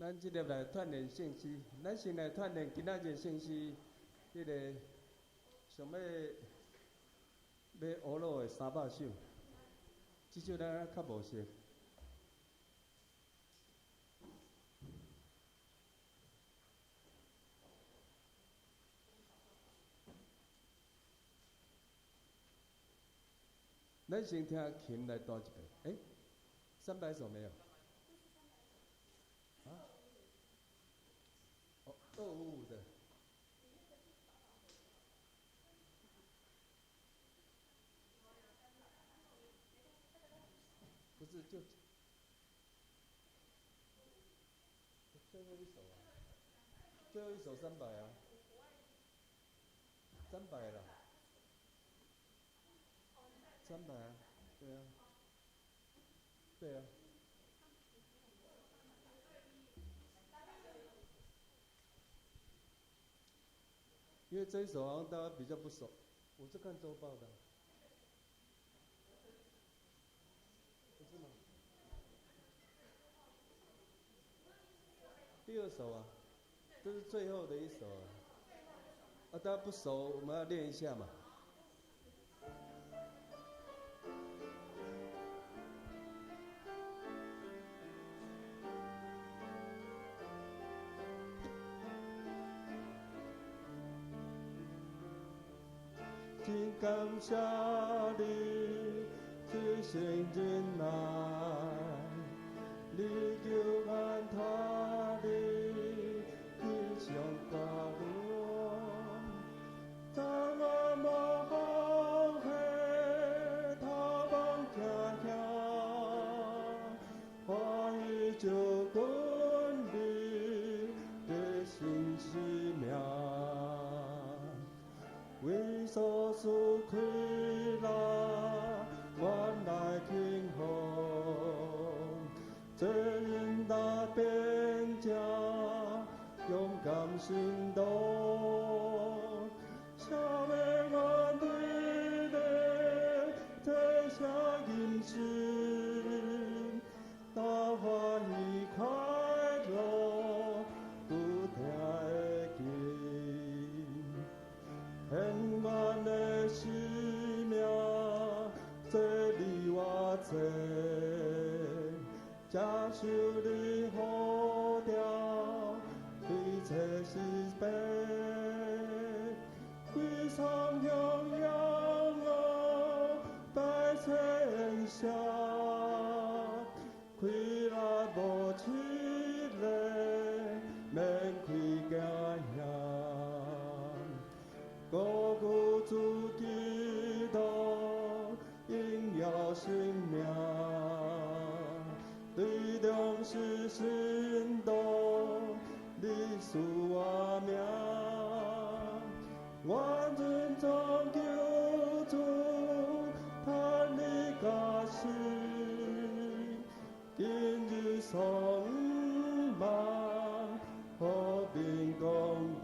咱這粒來鍛鍊聖詩，咱先來鍛鍊今仔日聖詩，彼个上尾欲學落的300首，這首咱較無熟。咱先聽琴來彈一遍，欸，300首沒有？啊？哦，255的。不是，就最後一首啊，最後一首三百啊，三百了。三百啊，對啊，對啊。因為這一首好像大家比較不熟，我是看週報的，不是嗎？第二首啊，這是最後的一首啊，啊，大家不熟，我們要練一下嘛。真感謝你，這生忍耐，你救阮脫離地上苦難，當我無福氣，頭望疼疼，歡喜就跟你的新生命。為所事開朗，原來輕鬆，這人大變正，勇敢行動，啥物原理的這些人生，大歡喜快樂拄聽會記。現願的生命，這裡偌濟，接受你呼召，一切是白，歸上向仰望百千聲，開來無淒厲，免開驚嚇。高舉主基督，榮耀生命，對中是信徒，你賜我名，願尊崇救主，嘆你家心，今日喪望，和平公義。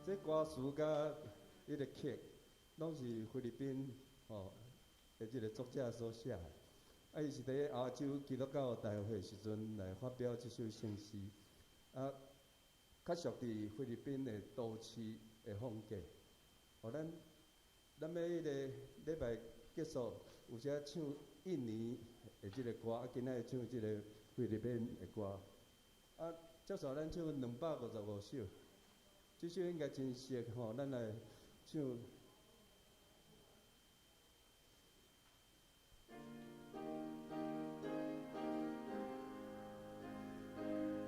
這歌詞佮彼个曲，攏是菲律賓吼的這个作者所寫的。啊，伊是佇咧亞洲基督教大會時陣來發表這首聖詩。啊，較屬佇菲律賓的都市的風格。哦，咱欲彼个禮拜結束，有時唱印尼的這个歌，啊，今仔日唱這个菲律賓的歌。啊，接續咱唱255首。這首應該真熟吼，咱來唱。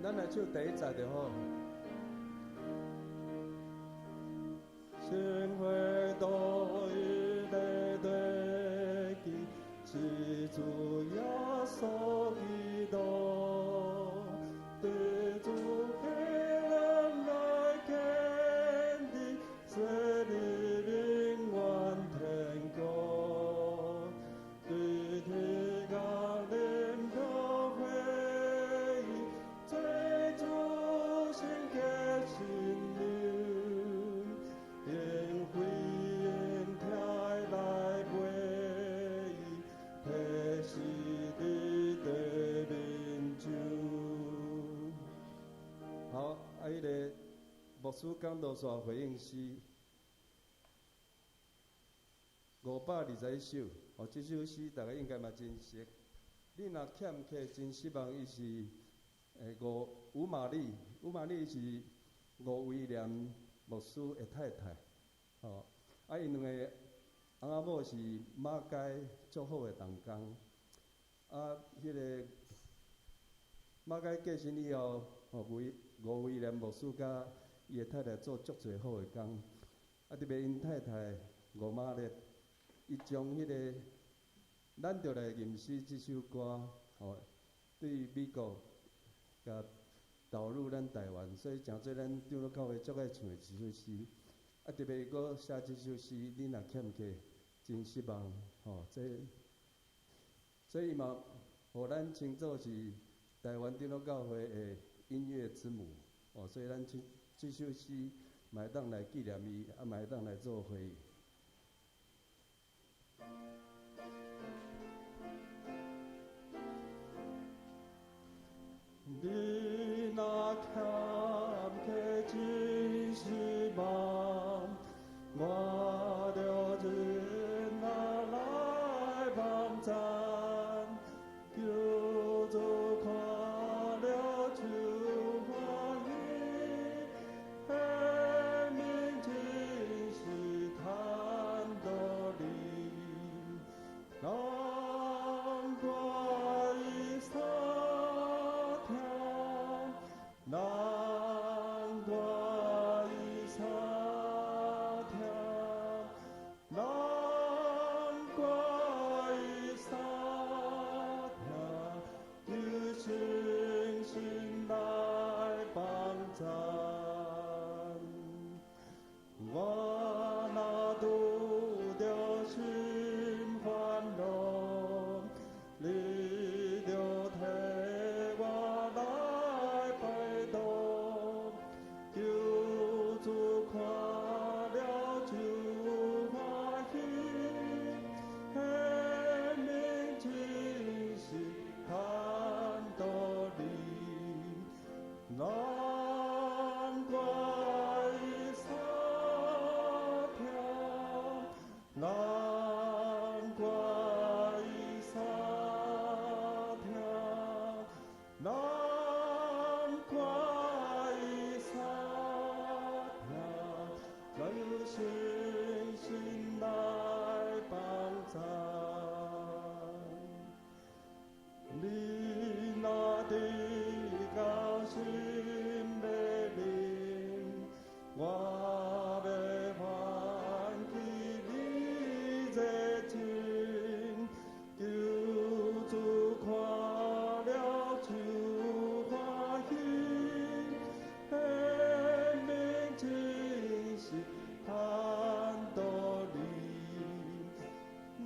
咱來唱第一節就好。生活多一个地基，是主耶穌基督，對主彼人來堅定，設立永遠天國，對天國領導會議，最主心師講道煞回應詩521首，哦，這首詩大家應該嘛真熟。你若欠客真失望，伊是吳瑪麗，吳瑪麗是吳威廉牧師的太太，吼，啊，𪜶兩个翁仔某是馬偕足好的同工，啊，彼个馬偕過身以後，吼，吳威廉牧師佮伊的太太做足濟好的工，啊，特別𪜶太太吳瑪麗，伊將彼个咱著來吟詩這首歌，吼，對美國共導入咱台灣，所以成做咱長老教會足愛唱的一首詩。啊，特別伊閣寫這首詩，你若欠客真失望，吼，這所以嘛，予咱稱作是台灣長老教會的音樂之母，哦，所以咱這首詩嘛會當來紀念伊，啊，嘛會當來做回應。你若欠客真失望，我著忍耐來幫贊，求主看了就歡喜，彼面真是坦道理，難怪伊相疼，難怪伊相疼，難怪伊相疼，求聖神來幫贊。我若拄著心煩惱，你著替我來擺渡，求主看了就歡喜，彼面真是坦道理，難怪伊相疼，難怪伊相疼，難怪伊相疼，求聖神來幫贊。你若得到心欲靈，我欲喚起你熱情，求主看了就歡喜，彼面真是坦道理，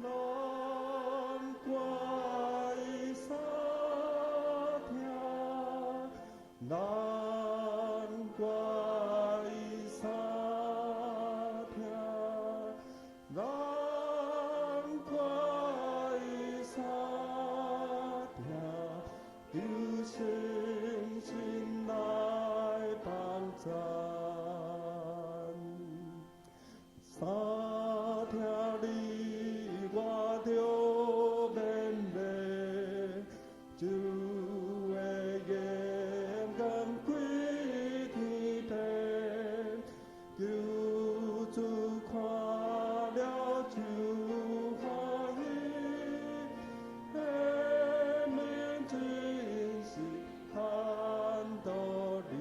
難怪伊相疼，難怪伊相疼，難怪伊相疼，求聖神來幫贊。三聽你我著勉勵，主的言講歸天邊，求主看了就歡喜，彼面真是坦道理，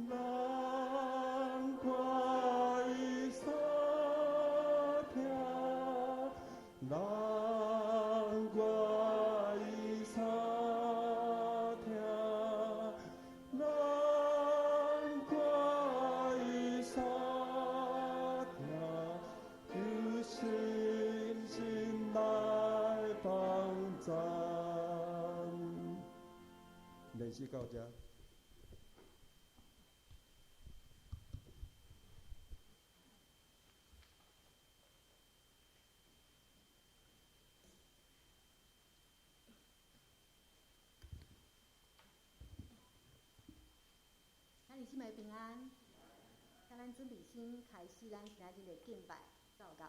難怪伊相疼，難怪伊相疼，難怪伊相疼，求聖神來幫贊。練習到這。咱弟姊妹平安。咱準備先開始咱今仔日的敬拜禱告。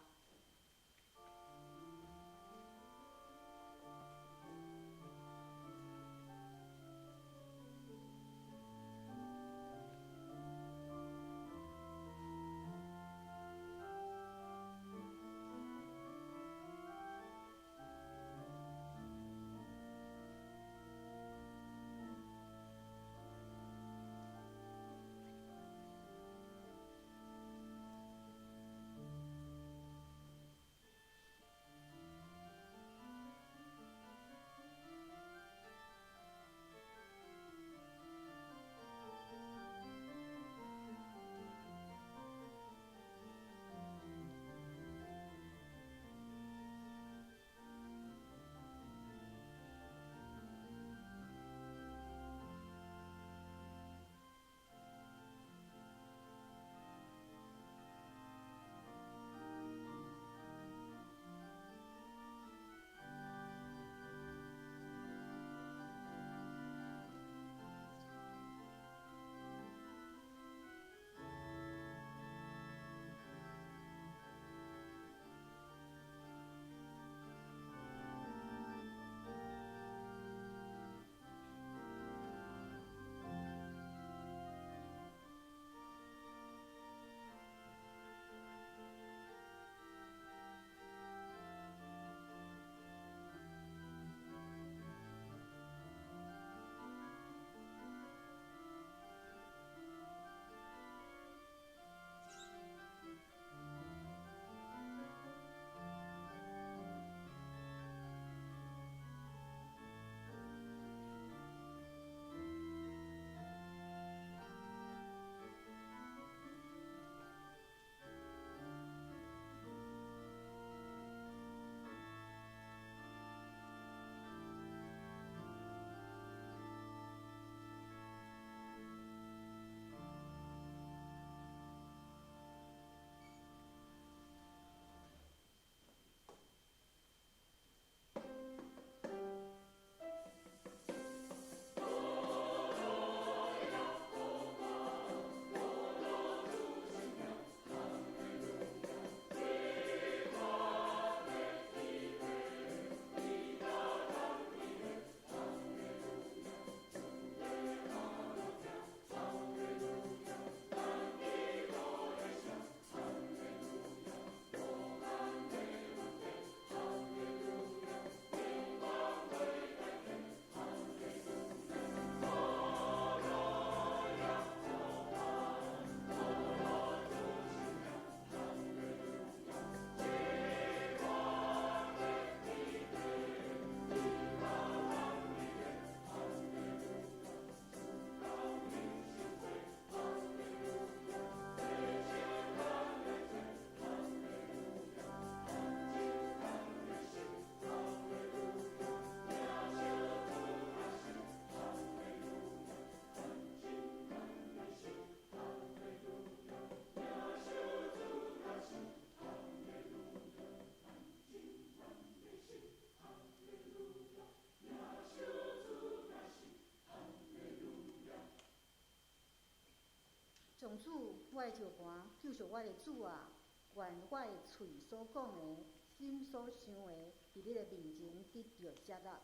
上主，我的石磐，救贖我的主啊！願我的喙所講的，心所想的，佇你的面前得著接納。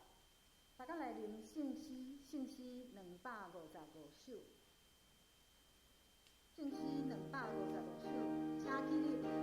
大家來念聖詩，聖詩255首。聖詩255首，請起立。耶穌基督。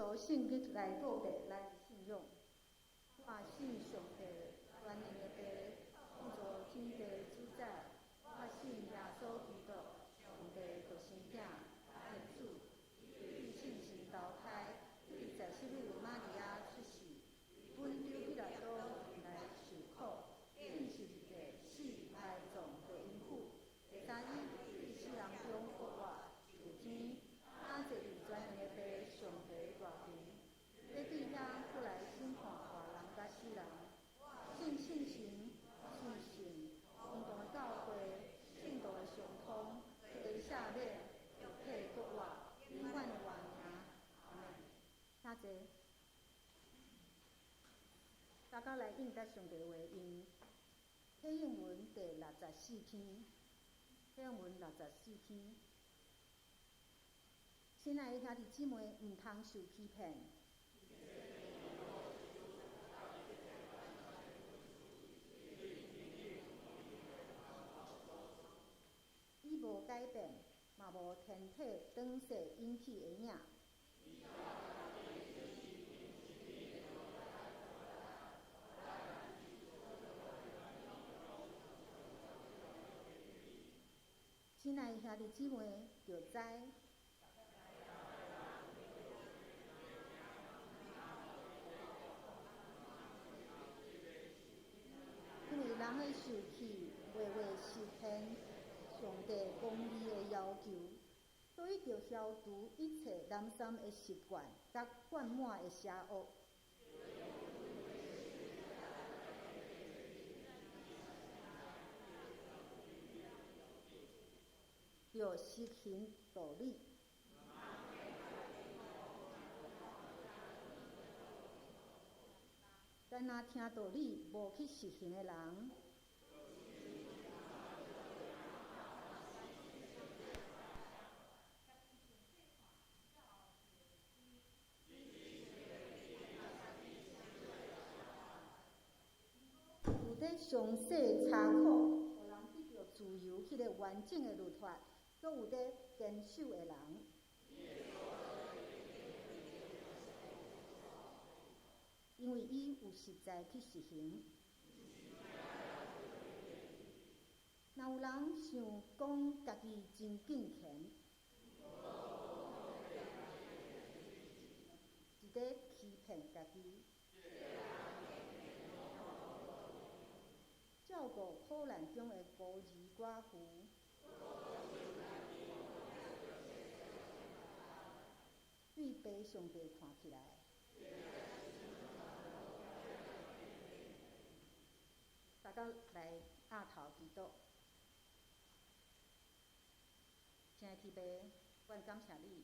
稣圣日来告白咱的信仰。我信上帝，全能的父，创造天地的主宰。我信耶稣基督，上帝的独生子，咱的主。伊对圣神投胎，对在圣女玛利亚出世，本丢彼拉多来受苦，钉十字架，死，埋葬，落阴府。第三日对死人中复活，上天，啊坐伫全能的父上帝大权，欲对遐过来审判活人佮死人。信圣神，信圣公同的教会，圣徒的相通，罪赦免，肉体复活，永远的活命。阿们。请坐。大家来应答上帝话，用启应文第64篇，启应文六十四篇。亲爱的兄弟姊妹，毋通受欺骗。伊无改变，嘛无天体转世引起的影。亲爱的兄弟姊妹，著知，因为人的受气袂袂实现上帝公义的要求，所以著消除一切滥觴的习惯佮灌满的邪恶。著实行道理。干焦听道理无去实行的人，有咧详细查考，予人得著自由彼个完整的律法，阁有咧坚守的人。因为伊有实在去实行。若有人想讲家己真敬虔，是咧欺骗家己。照顾苦难中的孤儿寡妇，对父上帝看起来。大家来额头祈祷。亲爱的天父，阮感谢你，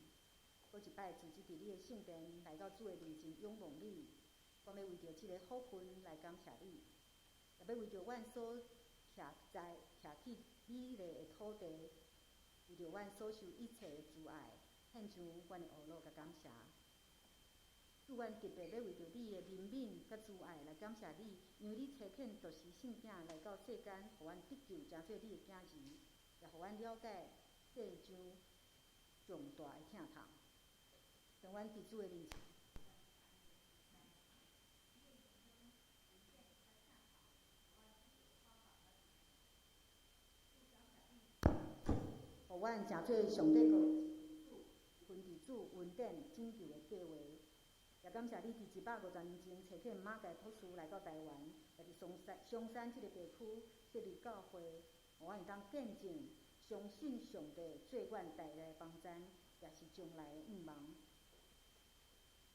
阁一摆组织伫你的圣殿来到主的面前仰望你。阮欲为著这个福分来感谢你，也欲为著阮所徛在徛去美丽的土地，为著阮所受一切的慈爱，献上阮的呵咾佮感谢。主，阮特别欲为著你的怜悯佮慈爱来感谢你，因为你差遣独生圣子来到世间，予阮得救，成做你的囝儿，也予阮了解世上重大的疼痛。当阮伫主的面前，予阮成做上帝阁分伫主恩典拯救的计划。也感谢你伫150年前差遣马偕博士来到台湾，也伫松山这个地区设立教会，予阮会当见证、相信上帝做阮带来的帮助，也是将来的愿望。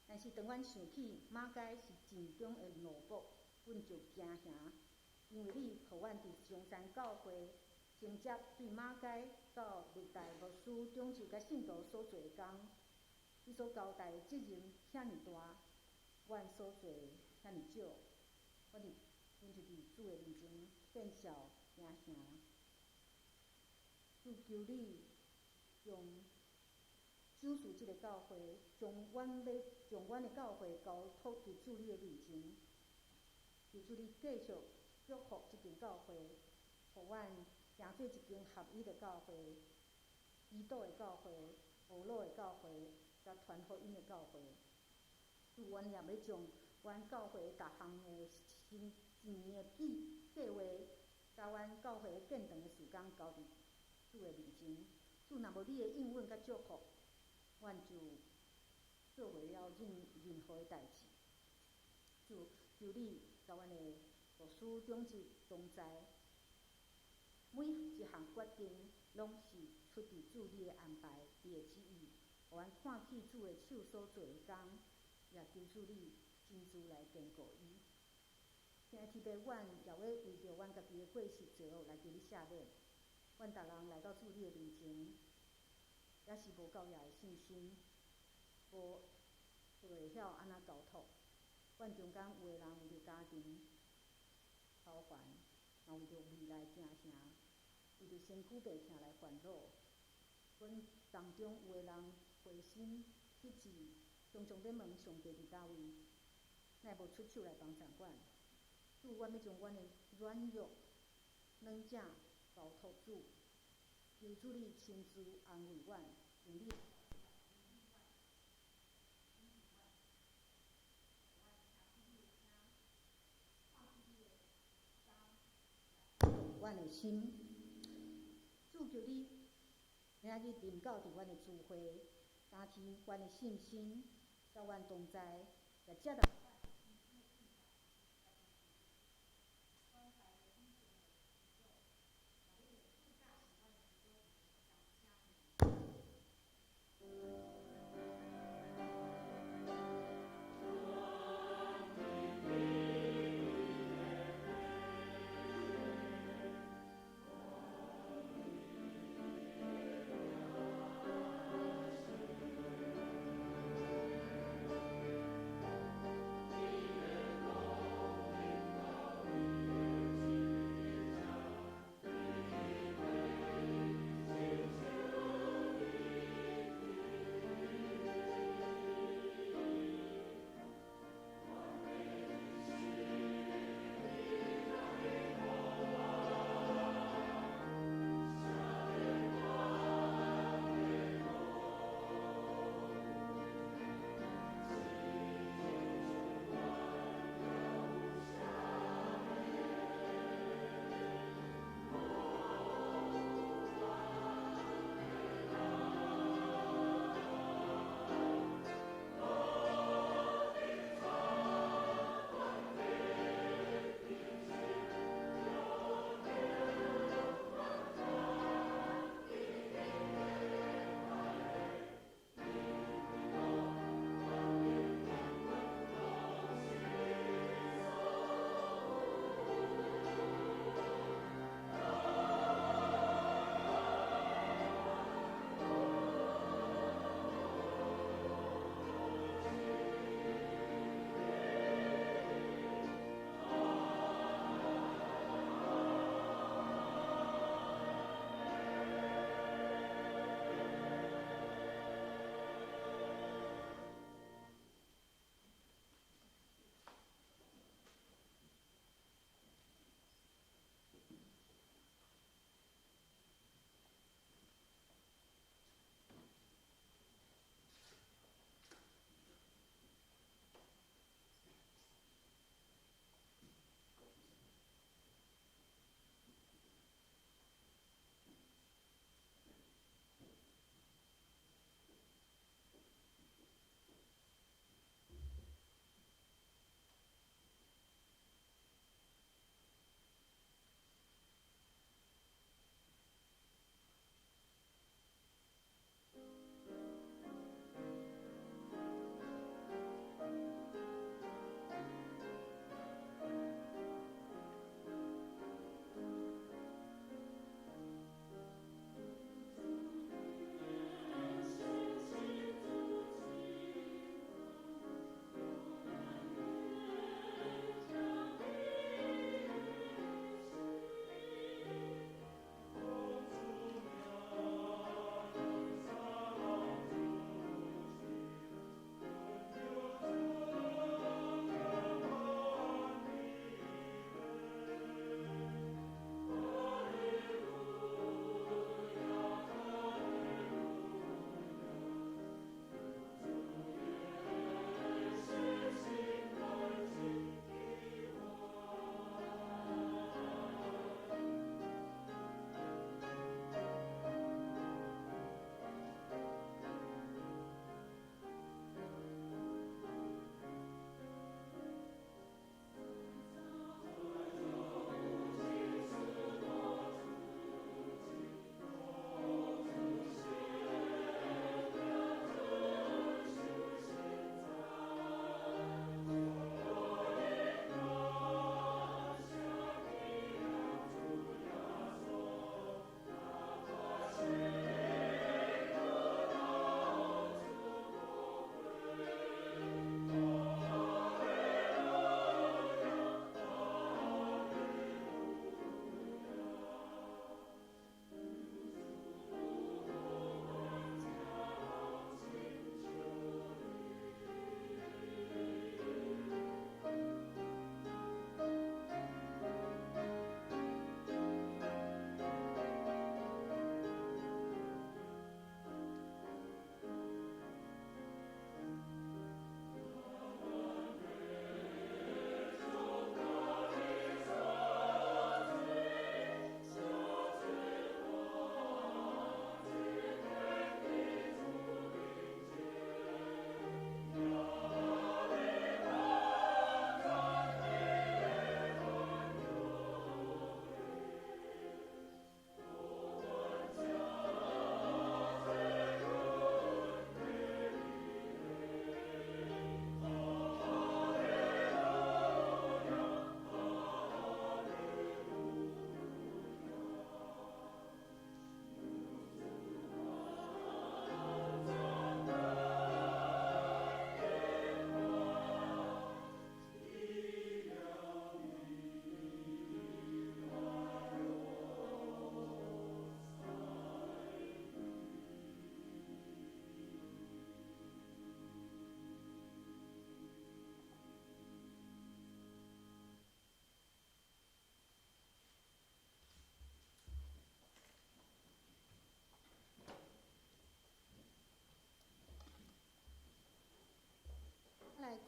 但是当阮想起马偕是尽忠的奴仆，阮就惊吓，因为你予阮伫松山教会承接对马偕到历代牧师、长执佮信徒所做的工。你所交代的责任遐尔大，阮所做的遐尔少，阮就伫主的面前见笑惊吓。主求你将赏赐这个教会，将阮的教会交托伫主你的面前，求主你继续祝福这间教会，予阮成做一间合一的教会、基督的教会、呵咾的教会、佮传福音的教会。主，阮也欲將阮教會逐項的新一年的計劃，佮阮教會建堂的事工交佇主的面前。主，若無你的應允佮祝福，阮就做袂了任何的代誌。主，求你佮阮的牧師長執同在，每一項決定攏是出佇主你的安排，你的旨意，予阮看見主的手所做的工，也求主你親自來堅固伊。兄弟姊妹，阮也欲為著阮家己的過失罪惡來求你赦免。阮逐人來到主你的面前，也是無夠額的信心，無會曉按怎交託。阮中間有的人為著家庭操煩，嘛為著未來驚嚇，為著身軀病痛來煩惱。阮當中有的人灰心失志，常常欲問上帝佇佗位，哪會無出手來幫贊阮？主，阮欲將阮的軟弱、軟正交託主，求主你親自安慰阮，用你。阮的心，主求你明仔日臨到佇阮的聚會，加添阮的信心，佮阮同在，也接納。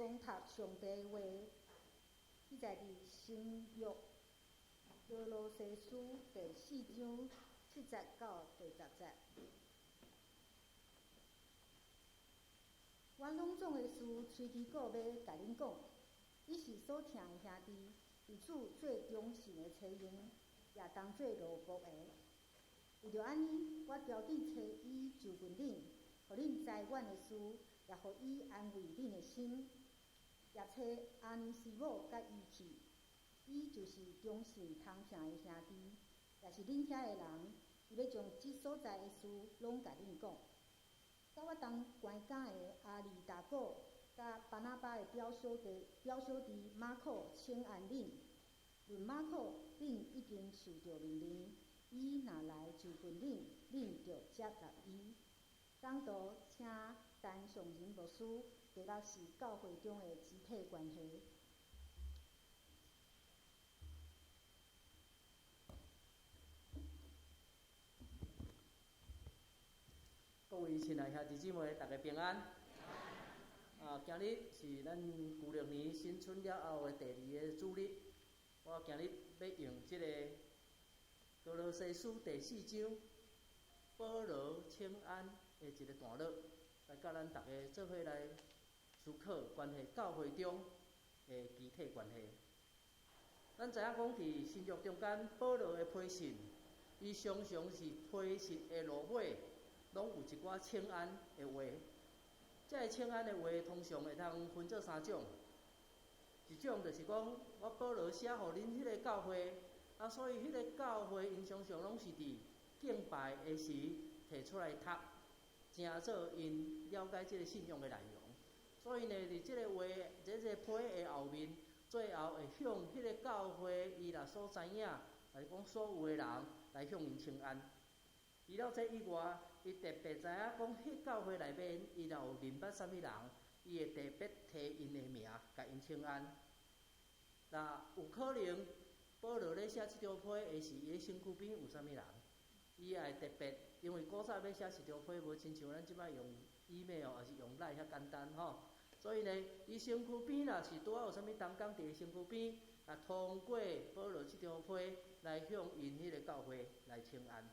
讲讀上帝的話，記載佇新約歌羅西書第四章七節到第十節。我攏總的事，推基古欲共恁講，伊是所疼的兄弟，佇主做忠信的差役，也當做奴僕的。為著按呢，我調轉揣伊就近恁，予恁知阮的事，也予伊安慰恁的心。也揣阿尼西母佮伊去，伊就是忠信通疼的兄弟，也是恁遐的人。伊欲將這所在的事攏共恁講。佮我同關監的亞里達古，佮巴拿巴的表小弟表小弟馬可請安恁。論馬可，恁已經受著命令，伊若來就近恁，恁著接納伊。講道請陳尚仁牧師，題目是教會中的肢體關係。各位親愛兄弟姊妹，大家平安。啊，今日是咱舊曆年新春了後的第二个主日。我今日欲用這个歌羅西書第四章保羅請安的一个段落，來佮咱大家做伙來思考關係教會中的肢體關係。咱知影講，佇新約中間，保羅的批信，伊常常是批信的落尾，攏有一寡請安的話。這个請安的話，通常會通分做三種。一種就是講，我保羅寫予恁彼个教會，啊，所以彼个教會𪜶常常攏是佇敬拜的時提出來讀，成做𪜶了解這个信仰的內容。所以呢，佇這个話，這个批的後面，最後會向彼个教會伊若所知影，還是講所有的人來向𪜶請安。除了這以外，伊特別知影講，彼教會內面，伊若有認捌啥物人，伊會特別提𪜶的名，共𪜶請安。若有可能，保羅咧寫這張批的時，伊的身軀邊有啥物人，伊也會特別，因為古早欲寫一張批，無親像咱這擺用 email 抑是用 LINE 遐簡單吼。所以呢，伊身軀邊若是拄仔有啥物同工佇伊身軀邊，啊，通過保羅這張批來向𪜶彼個教會來請安。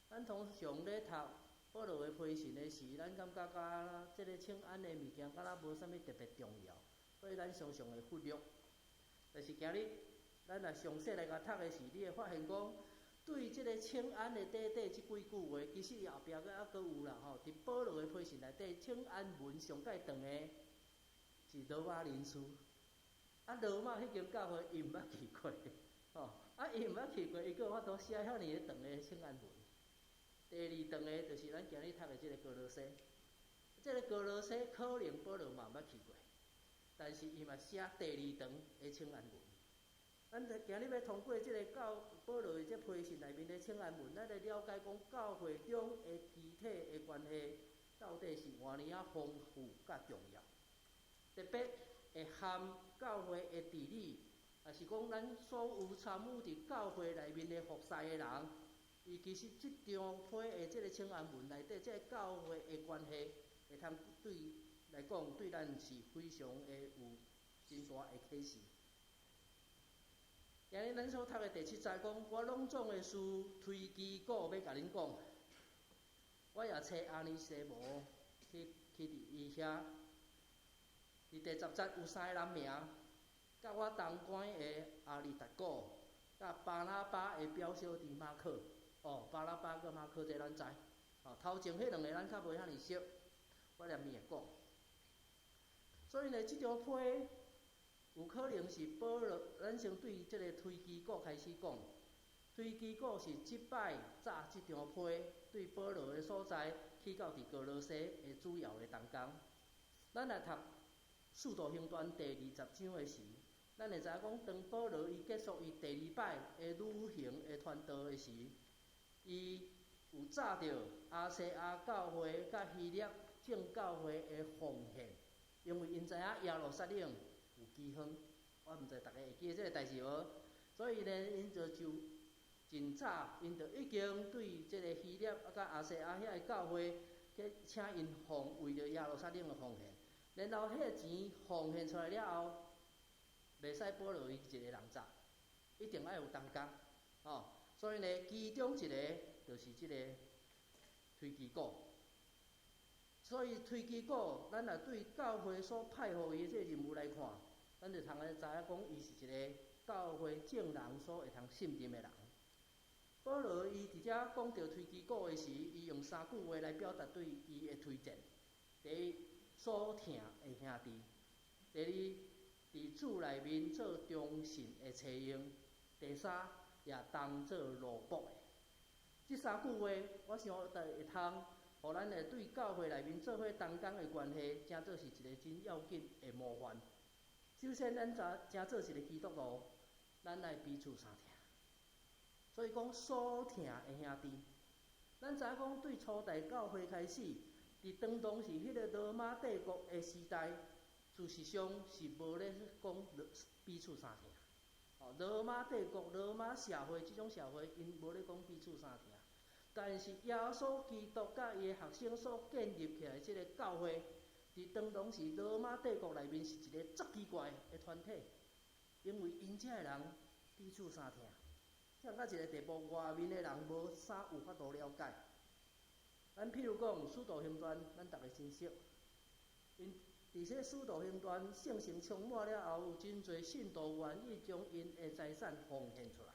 咱通常咧讀保羅的批信的時，咱感覺甲這个請安的物件，敢若無啥物特別重要，所以咱常常會忽略。但是今日咱若詳細來共讀的時，你會發現講，對這个請安的短短這幾句話，其實伊後壁閣猶閣有啦吼。佇保羅的批信內底，請安文上蓋長的是羅馬人書。啊，羅馬彼間教會伊毋捌去過，吼，啊，伊毋捌去過，伊閣有法度寫遐爾長的請安文。第二長的，就是咱今日讀的這个歌羅西。這个歌羅西可能保羅嘛毋捌去過，但是伊嘛寫第二長的請安文。咱今日欲通過這个教保羅的這批信內面的請安文，咱來了解講教會中的肢體的關係到底是偌爾仔豐富佮重要。特別會含教會的治理，抑是講咱所有參與佇教會內面的服侍的人，伊其實這張批的這个請安文內底，這个教會的關係，會通對來講，對咱是非常的有真大的啟示。今日咱所讀的第七節講，我攏總的事推基古欲共恁講，我也揣阿尼西母去去佇伊遐。佇第十節有三个人名，佮我同關的亞里達古，佮巴拿巴的表小弟馬可。哦，巴拿巴佮馬可這咱知，哦，頭前彼兩个咱較無遐爾熟，我連伊會講。所以呢，這張批有可能是保羅，咱先對這个推基古開始講。推基古是這擺紮這張批對保羅的所在去到佇歌羅西的主要的同工。咱來讀《使徒行傳》第二十章的時，咱會知影講，當保羅伊結束伊第二擺的旅行的傳道的時，伊有紮著亞細亞教會佮希臘眾教會的奉獻，因為𪜶知影耶路撒冷有饑荒，我毋知大家會記得這个代誌無？所以呢，𪜶就就真早，𪜶就已經對這个希臘啊佮亞細亞遐个教會，去請𪜶奉為著耶路撒冷的奉獻。然後彼個錢奉獻出來了後，袂使保羅伊一個人紮，一定愛有同工，吼。所以呢，其中一個就是這個推基古。所以推基古，咱若對教會所派予伊的這個任務來看，咱就通來知影講，伊是一個教會眾人所會通信任的人。保羅伊佇遮講著推基古的時，伊用三句話來表達對伊的推薦。第一，所疼的兄弟；第二，佇主內面做忠信的差役；第三，也當做奴僕的。這三句話，我想會通，予咱會對教會內面做伙同工的關係，成做是一個真要緊的模範。首先，咱成做一個基督徒，咱愛彼此相疼。所以講，所疼的兄弟，咱知影講對初代教會開始，佇當當時彼個羅馬帝國的時代，事實上是無咧講彼此相疼。哦，羅馬帝國、羅馬社會這種社會，𪜶無咧講彼此相疼。但是耶穌基督佮伊的學生所建立起來這個教會，佇當當時羅馬帝國內面是一個足奇怪的團體，因為𪜶遮的人彼此相疼。疼到一個地步，外面的人無啥有法度了解。咱譬如講《使徒行傳》，咱逐家真熟。𪜶佇這《使徒行傳》聖神充滿了後，有真濟信徒願意將𪜶的財產奉獻出來。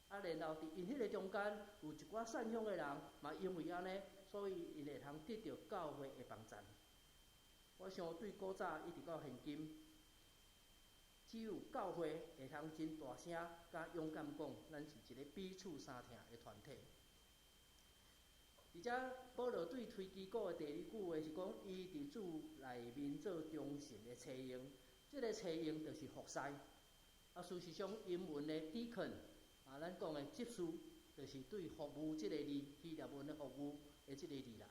啊，然後佇𪜶彼個中間有一寡散鄉的人，嘛因為按呢，所以𪜶會通得著教會的幫贊。我想對古早一直到現今，只有教會會通真大聲、佮勇敢講，咱是一個彼此相疼的團體。而且保羅對推基古的第二句話是講，伊佇主內面做忠信的差役，這個差役就是服侍。啊，事實上英文的 deacon 啊，咱講的執事，就是對服務這個字，希臘文的服務的這個字來。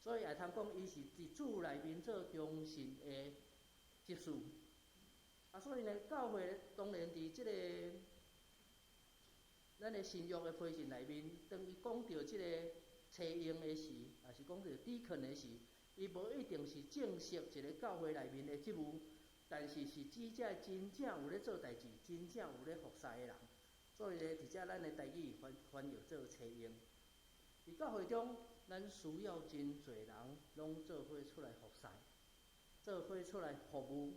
所以會通講，伊是佇主內面做忠信的執事。啊，所以呢，教會當然佇這個咱的新約的批信內面，當伊講著這個差役的時，抑是講著 deacon 的時，伊無一定是正式一個教會內面的職務，但是是指這真正有咧做代誌、真正有咧服侍的人。所以呢，佇遮咱的台語翻翻譯做差役。佇教會中，咱需要真濟人攏做伙出來服侍，做伙出來服務。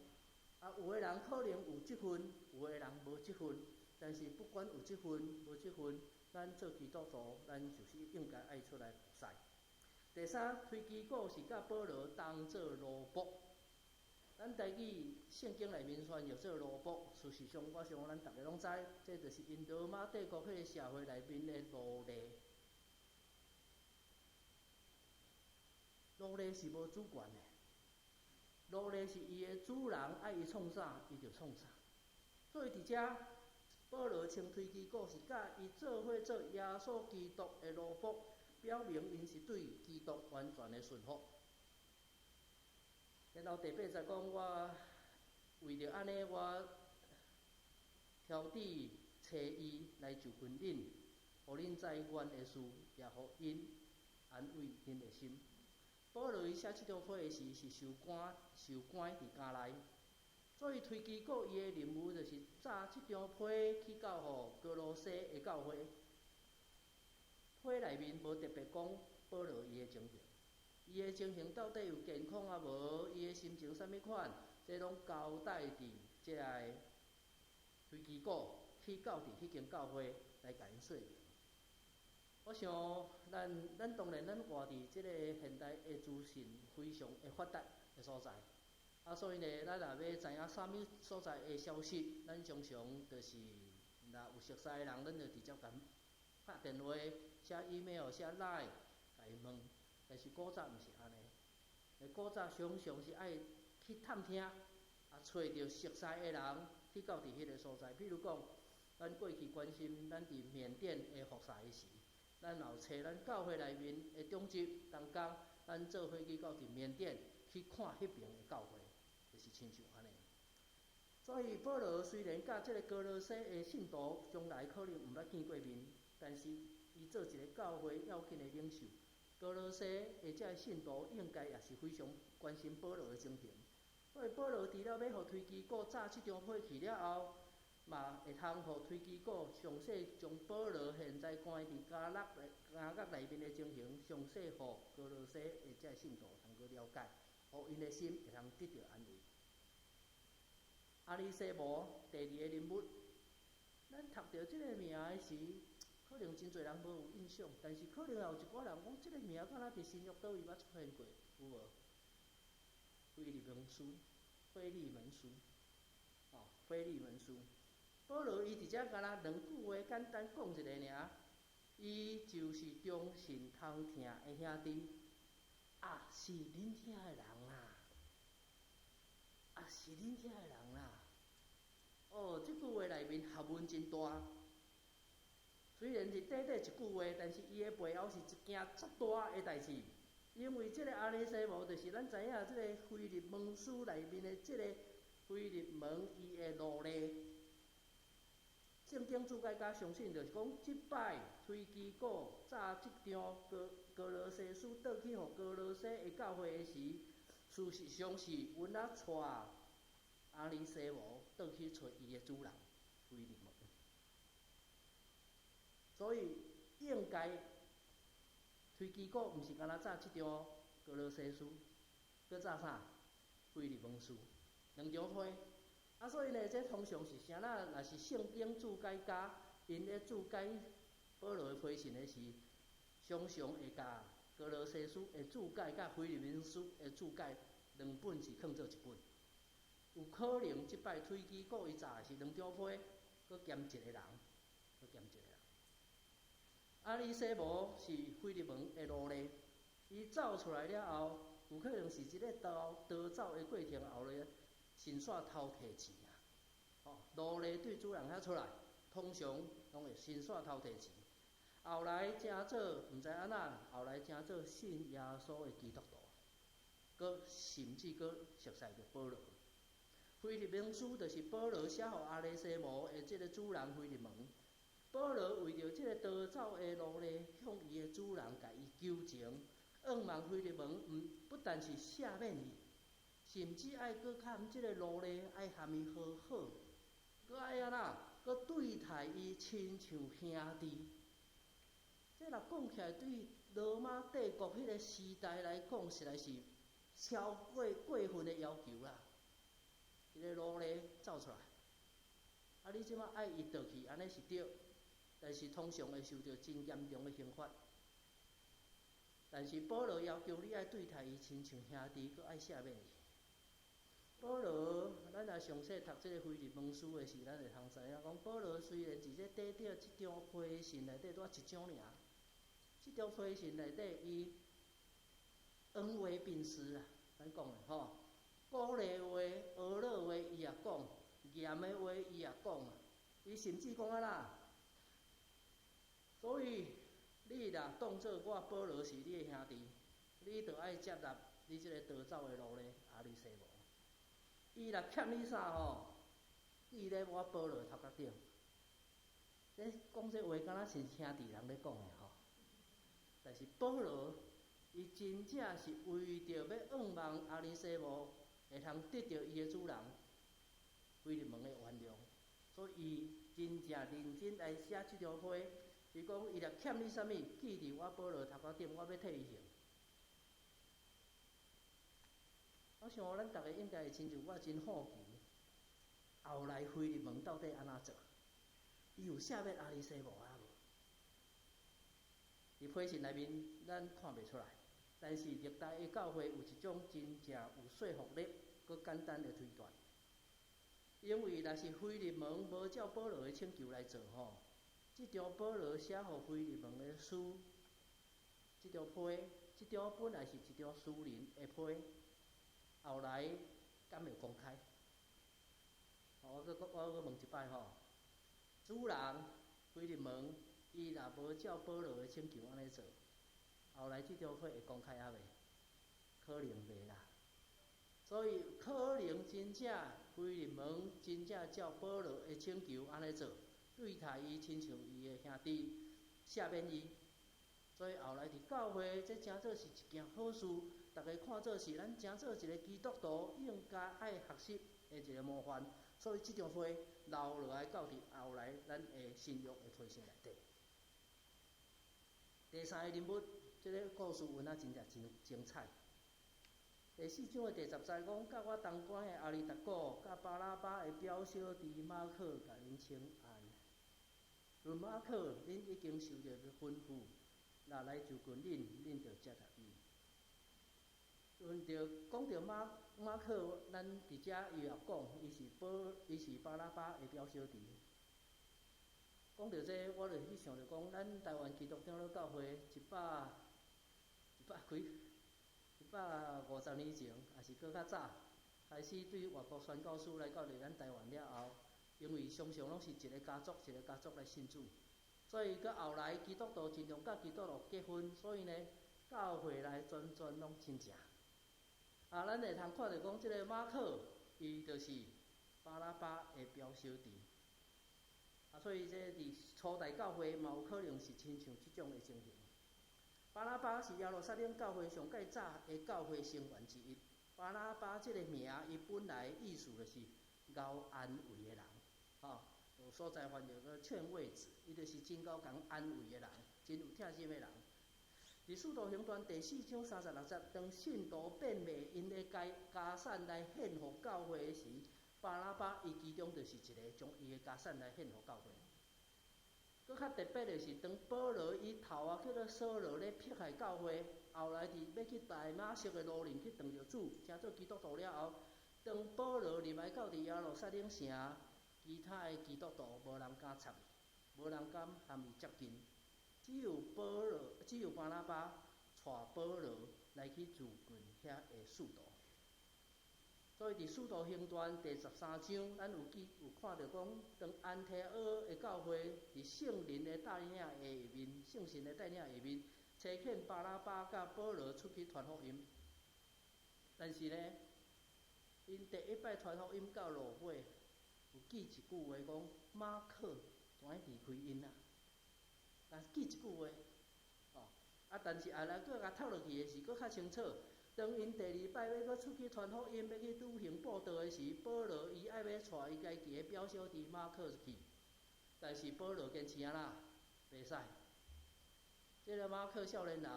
啊，有的人可能有職分，有的人無職分，但是不管有職分無職分，咱做基督徒，咱就是應該愛出來服侍。第三，推基古是佮保羅同做奴僕。咱台語聖經內面翻譯做奴僕，事實上我想咱逐家攏知，這就是𪜶羅馬帝國彼個社會內面的奴隸。奴隸是無主權的，奴隸是伊的主人愛伊創啥，伊就創啥。所以佇遮，保羅稱推基古是佮伊做伙做耶穌基督的奴僕，表明𪜶是對基督完全的順服。然後第八節講，我為著按呢，我挑致差伊來就近恁，予恁知阮的事，也予𪜶安慰恁的心。保羅伊寫這張批的時，是受關受關佇監內，所以推基古伊的任務就是紮這張批去到予歌羅西的教會。批內面無特別講保羅伊的情形，伊的情形到底有健康抑無？伊的心情啥物款？這攏交代佇這个推基古去到佇彼間教會來共𪜶說明。我想咱咱當然咱活佇這個現代的資訊非常的發達的所在，啊，所以呢，咱若欲知影啥物所在的消息，咱常常就是若有熟似的人，咱就直接共拍電話、寫 email、寫 LINE 共伊問。但是古早毋是按呢，古早常常是愛去探聽，啊，揣著熟似的人去到佇彼個所在。比如講，咱過去關心咱佇緬甸的服侍的時，咱嘛有揣咱教會內面的長執同工，咱做伙去到佇緬甸去看彼爿的教會，就是親像按呢。所以保羅雖然佮這個歌羅西的信徒將來可能毋捌見過面，但是伊做一個教會要緊的領袖，歌羅西的這个信徒應該也是非常關心保羅的情形。所以保羅除了欲予推基古紮這張批去了後，嘛會通予推基古詳細將保羅現在關佇監獄內監獄內面的情形，詳細予歌羅西的這个信徒通去了解，予𪜶的心會通得著安慰。阿尼西母第二个人物，咱讀著這个名的時，可能真濟人無有印象，但是可能也有一寡人講，這个名敢若佇新約佗位捌出現過，有無？腓利門書，腓利門書，哦，腓利門書。保羅伊佇遮敢若兩句話簡單講一下爾，伊就是忠信通疼的兄弟，啊，是恁遐的人啦，啊，是恁遐的人啦。哦，這句話內面學問真大。雖然是短短一句話，但是伊的背後是一件足大的代誌。因為這个阿尼西母，就是咱知影這个腓利門書內面的這个腓利門伊的奴隸。聖經注解家相信，就是講，這擺推基古紮這張歌歌羅西書轉去予歌羅西的教會的時，事實上是阮仔帶阿尼西母轉去揣伊的主人腓利門。所以應該推基古毋是干焦紮這張歌羅西書，閣紮啥？腓利門書，兩張批。啊，所以呢，這通常是啥啦？若是聖經注解家，𪜶咧注解保羅的批信的時，常常會共歌羅西書的注解佮腓利門書的注解兩本是囥做一本。有可能這擺推基古伊紮的是兩張批，閣兼一個人，閣兼一個人。阿尼西母是腓利門的奴隸，伊走出來了後，有可能是這个逃逃走的過程後來順紲偷提錢啊！哦，奴隸對主人遐出來，通常攏會順紲偷提錢。後來成做毋知按怎，後來成做信耶穌的基督徒，閣甚至閣熟似著保羅。腓利門書就是保羅寫予阿尼西母的這个主人腓利門。保羅為著這个逃走的奴隸，向伊的主人共伊求情，向望腓利門毋不但是赦免伊，甚至愛閣佮這个奴隸愛含伊和好，閣愛按怎，閣對待伊親像兄弟。這若講起來，對羅馬帝國彼个時代來講，實在是超過過分的要求啦。一个奴隸走出來，啊，你這馬愛伊轉去，按呢是對，但是通常會受著真嚴重的刑罰。但是保羅要求你愛對待伊親像兄弟，閣愛赦免伊。保羅，咱若詳細讀這个腓利門書的時，咱會通知影講，保羅雖然佇這短短這張批信內底拄仔一張爾，這張批信內底伊恩威並施啊，咱講的吼，鼓勵話、呵咾話伊也講，嚴的話伊也講啊，伊甚至講按怎？所以你若當做我保羅是你的兄弟，你著愛接納你這個逃走的奴隸阿尼西母。伊若欠你啥吼，記咧我保羅頭殼頂。這講這話敢若是兄弟人咧講的吼，但是保羅伊真正是為著欲向望阿尼西母會通得著伊的主人腓利門的原諒，所以伊真正認真來寫這張批。伊講伊若欠你啥物，記佇我保羅頭殼頂，我欲替伊還。我想咱逐个應該會親像我真好奇，後來腓利門到底按怎做？伊有赦免阿尼西母啊無？佇批信內面，咱看袂出來。但是歷代的教會有一種真正有說服力、閣簡單的推斷。因為若是腓利門無照保羅的請求來做吼，這張保羅寫予腓利門的書，這張批，這張本來是一張私人的批。後來敢會公開？我閣問一擺吼，主人腓利門，伊若無照保羅的請求按呢做，後來這張批會公開猶未？可能袂啦。所以可能真正腓利門真正照保羅的請求按呢做，對待伊親像伊的兄弟，赦免伊。所所以後來佇教會，這誠做是一件好事，逐家看做是咱誠做一個基督徒應該愛學習的一個模範。所以這張批留落來到佇後來咱的新約的批聖內底。第三个人物，這个故事有影真正真精彩。第四章的第十節講，佮我同關的亞里達古，佮巴拿巴的表小弟馬可，共恁請安。論馬可，恁已經受著吩咐，若來就近恁，恁就接納伊。論著講著馬馬可，咱佇遮伊也講，伊是巴拿巴的表小弟。講著這，我就去想著講，咱台灣基督長老教會一百幾，150年前，抑是閣較早，開始對外國宣教師來到佇咱台灣了後，因為常常攏是一个家族一个家族來信主，所以閣後來基督徒盡量佮基督徒結婚，所以呢，教會內全全攏親情。啊，咱會通看著講，這个馬可，伊就是巴拿巴的表小弟。啊，所以這佇初代教會嘛有可能是親像這種的情形。巴拿巴是耶路撒冷教會上蓋早的教會成員之一。巴拿巴這個名，伊本來意思就是𠢕安慰的人，吼，有所在翻譯做勸慰子，伊就是真𠢕共安慰的人，真有疼心的人。佇使徒行傳第四章36節，當信徒變賣𪜶的家家產來獻予教會時，巴拿巴伊其中就是一个將伊的家產來獻予教會。閣較特別的是，當保羅伊頭仔叫做掃羅咧迫害教會，後來佇欲去大馬色的路面去撞著主，成做基督徒了後，當保羅入來到佇耶路撒冷城，其他的基督徒無人敢插伊，無人敢含伊接近，只有保羅，只有巴拿巴帶保羅來去就近遐的使徒。所以佇使徒行傳第十三章，咱有記有看著講，當安提阿的教會佇聖靈的帶領下面，聖神的帶領下面，差遣巴拿巴佮保羅出去傳福音。但是呢，𪜶第一擺傳福音到路尾，有記一句話講，馬可怎會離開𪜶啊？但記一句話，哦，啊，但是後來閣共讀落去的時，閣較清楚。當𪜶第二擺欲閣出去傳福音，欲去旅行布道的時，保羅伊愛欲帶伊家己的表小弟馬可去，但是保羅堅持按怎？袂使。這个馬可少年人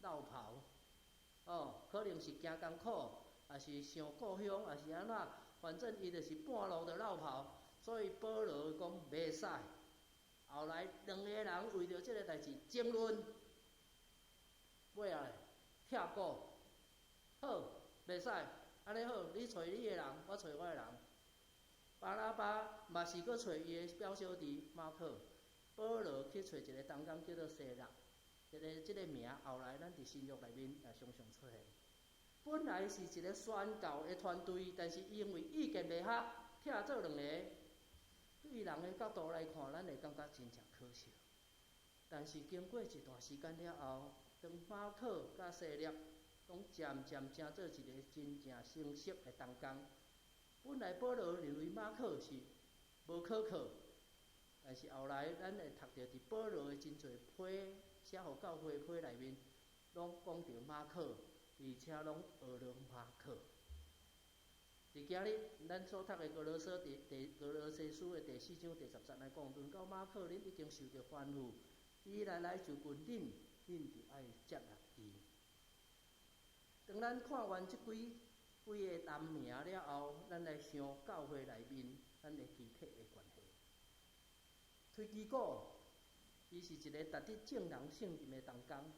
落跑，哦，可能是驚艱苦，抑是想故鄉，抑是按怎，反正伊就是半路就落跑，所以保羅講袂使。後來兩个人為著這个代誌爭論，尾仔咧。拆股，好，袂使，按呢好，你揣你的人，我揣我的人。巴拿巴嘛是閣揣伊的表小弟馬可，保羅去揣一个同工叫做西勒，這个名後來咱佇新約內面也常常出現。本來是一个宣教的團隊，但是因為意見袂合，拆做兩個。對人的角度來看，咱會感覺真正可惜。但是經過一段時間了後，當馬可佮西勒攏漸漸成做一个真正成熟的同工。本來保羅認為馬可是無可靠，但是後來咱會讀著佇保羅的真濟批寫予教會批內面，攏講著馬可，而且攏學著馬可。佇今日咱所讀的歌羅西第第歌羅西書的第四章第十節來講，論到馬可，恁已經受著吩咐，伊若來就近恁，恁就愛接納伊。當咱看完這幾幾个人名了後，咱來想教會內面咱的肢體的關係。推基古，伊是一个值得眾人信任的同工。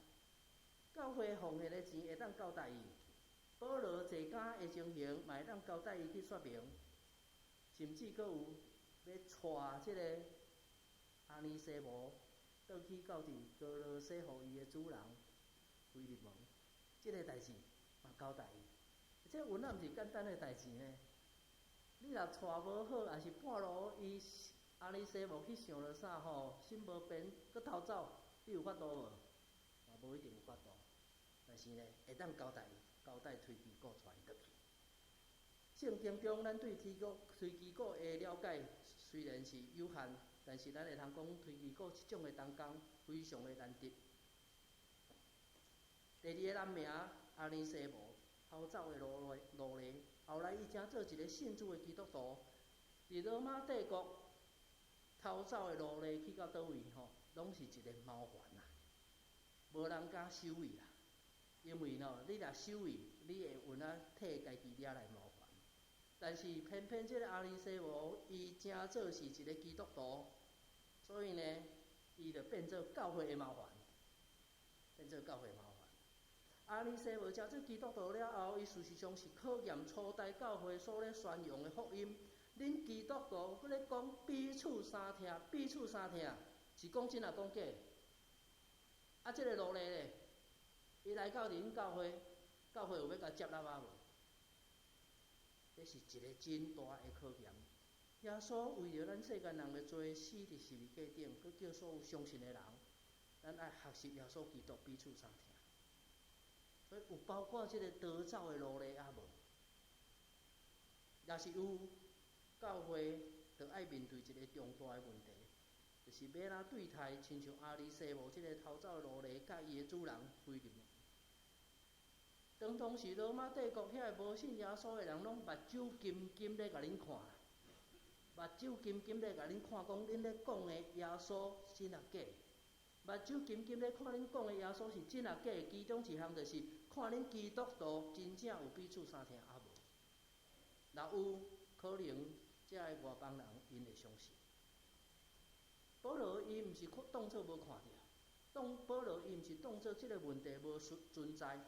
教會奉獻的錢會當交代伊，保羅坐監的情形嘛會當交代伊去說明，甚至閣有欲帶這个阿尼西母倒去到佇歌羅西予伊的主人腓利門，這个代誌嘛交代伊。這有哪毋是簡單的代誌呢？你若帶無好，抑是半路伊阿尼西母去想著啥吼，心無平，閣逃走，你有法度無？嘛無一定有法度。但是呢，會當交代伊，交代推基古帶伊轉去。聖經中，咱對推古推基古的了解雖然是有限，但是咱會通講推基古這種的同工非常的難得。第二个人名阿尼西母，逃走的奴隶，后来伊成做一个信主的基督徒。伫罗马帝国逃走的奴隶去到佗位吼，攏是一个麻烦啊，無人敢收伊啦。因為吼，你若收伊，你會有影替家己惹來麻煩。但是偏偏這個阿尼西母，伊成做是一個基督徒，所以呢，伊就變做教會的麻煩，變做教會麻煩。阿尼西母成做基督徒了後，伊事實上是考驗初代教會所咧宣揚的福音。恁基督徒閣咧講彼此相疼，彼此相疼，是講真抑講假？啊，這個奴隸咧，伊來到恁教會，教會有欲共接納啊無？這是一個真大的考驗。耶穌為著咱世間人的罪，死佇十字架頂，閣叫所有相信的人，咱愛學習耶穌基督彼此相疼。所以有包括這個逃走的奴隸啊無？若是有，教會就愛面對一個重大的問題，就是欲按怎對待親像阿尼西母這個逃走的奴隸，佮伊的主人腓利門。當當時羅馬帝國遐个無信耶穌的人，攏目睭金金咧共恁看，目睭金金咧共恁看，講恁咧講的耶穌真抑假？目睭金金咧看恁講的耶穌是真抑假？其中一項就是看恁基督徒真正有彼此相疼抑無？若有可能，這个外邦人𪜶會相信。保羅伊毋是當做無看著，當保羅伊毋是當做這个問題無存在。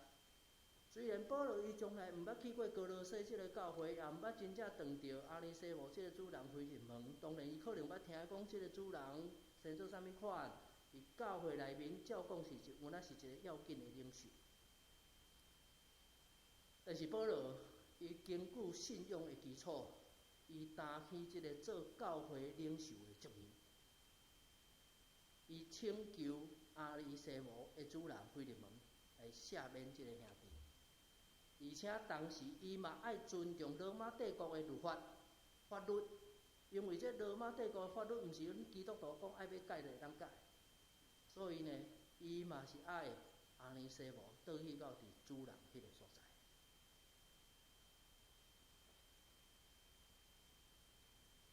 雖然保羅伊從來毋捌去過歌羅西這个教會，也毋捌真正碰著阿尼西母這個主人腓利門，當然伊可能捌聽講這個主人生做啥物款，佇教會內面照講是一，有影是一個要緊的領袖。但是保羅伊根據信仰的基礎，伊擔起這個做教會領袖的責任。伊請求阿尼西母的主人腓利門來赦免這個兄弟。而且同時，伊嘛愛尊重羅馬帝國的律法法律，因為這羅馬帝國的法律毋是阮基督徒講愛欲改就會當改，所以呢，伊嘛是愛阿尼西母倒去到佇主人彼個所在。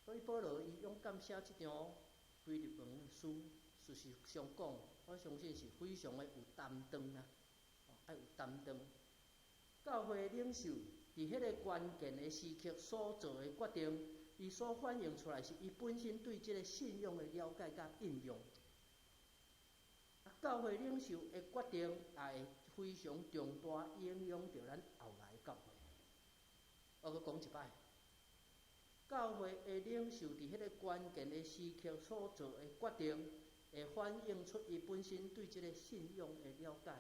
所以保羅伊勇敢寫這張腓利門書，事實上講，我相信是非常的有擔當啊，愛有擔當。教會領袖佇彼個關鍵的時刻所做的決定，伊所反映出來是伊本身對這個信仰的了解佮應用。教會領袖的決定也會非常重大影響著咱後來的教會。我閣講一擺，教會的領袖佇彼個關鍵的時刻所做的決定，會反映出伊本身對這個信仰的了解。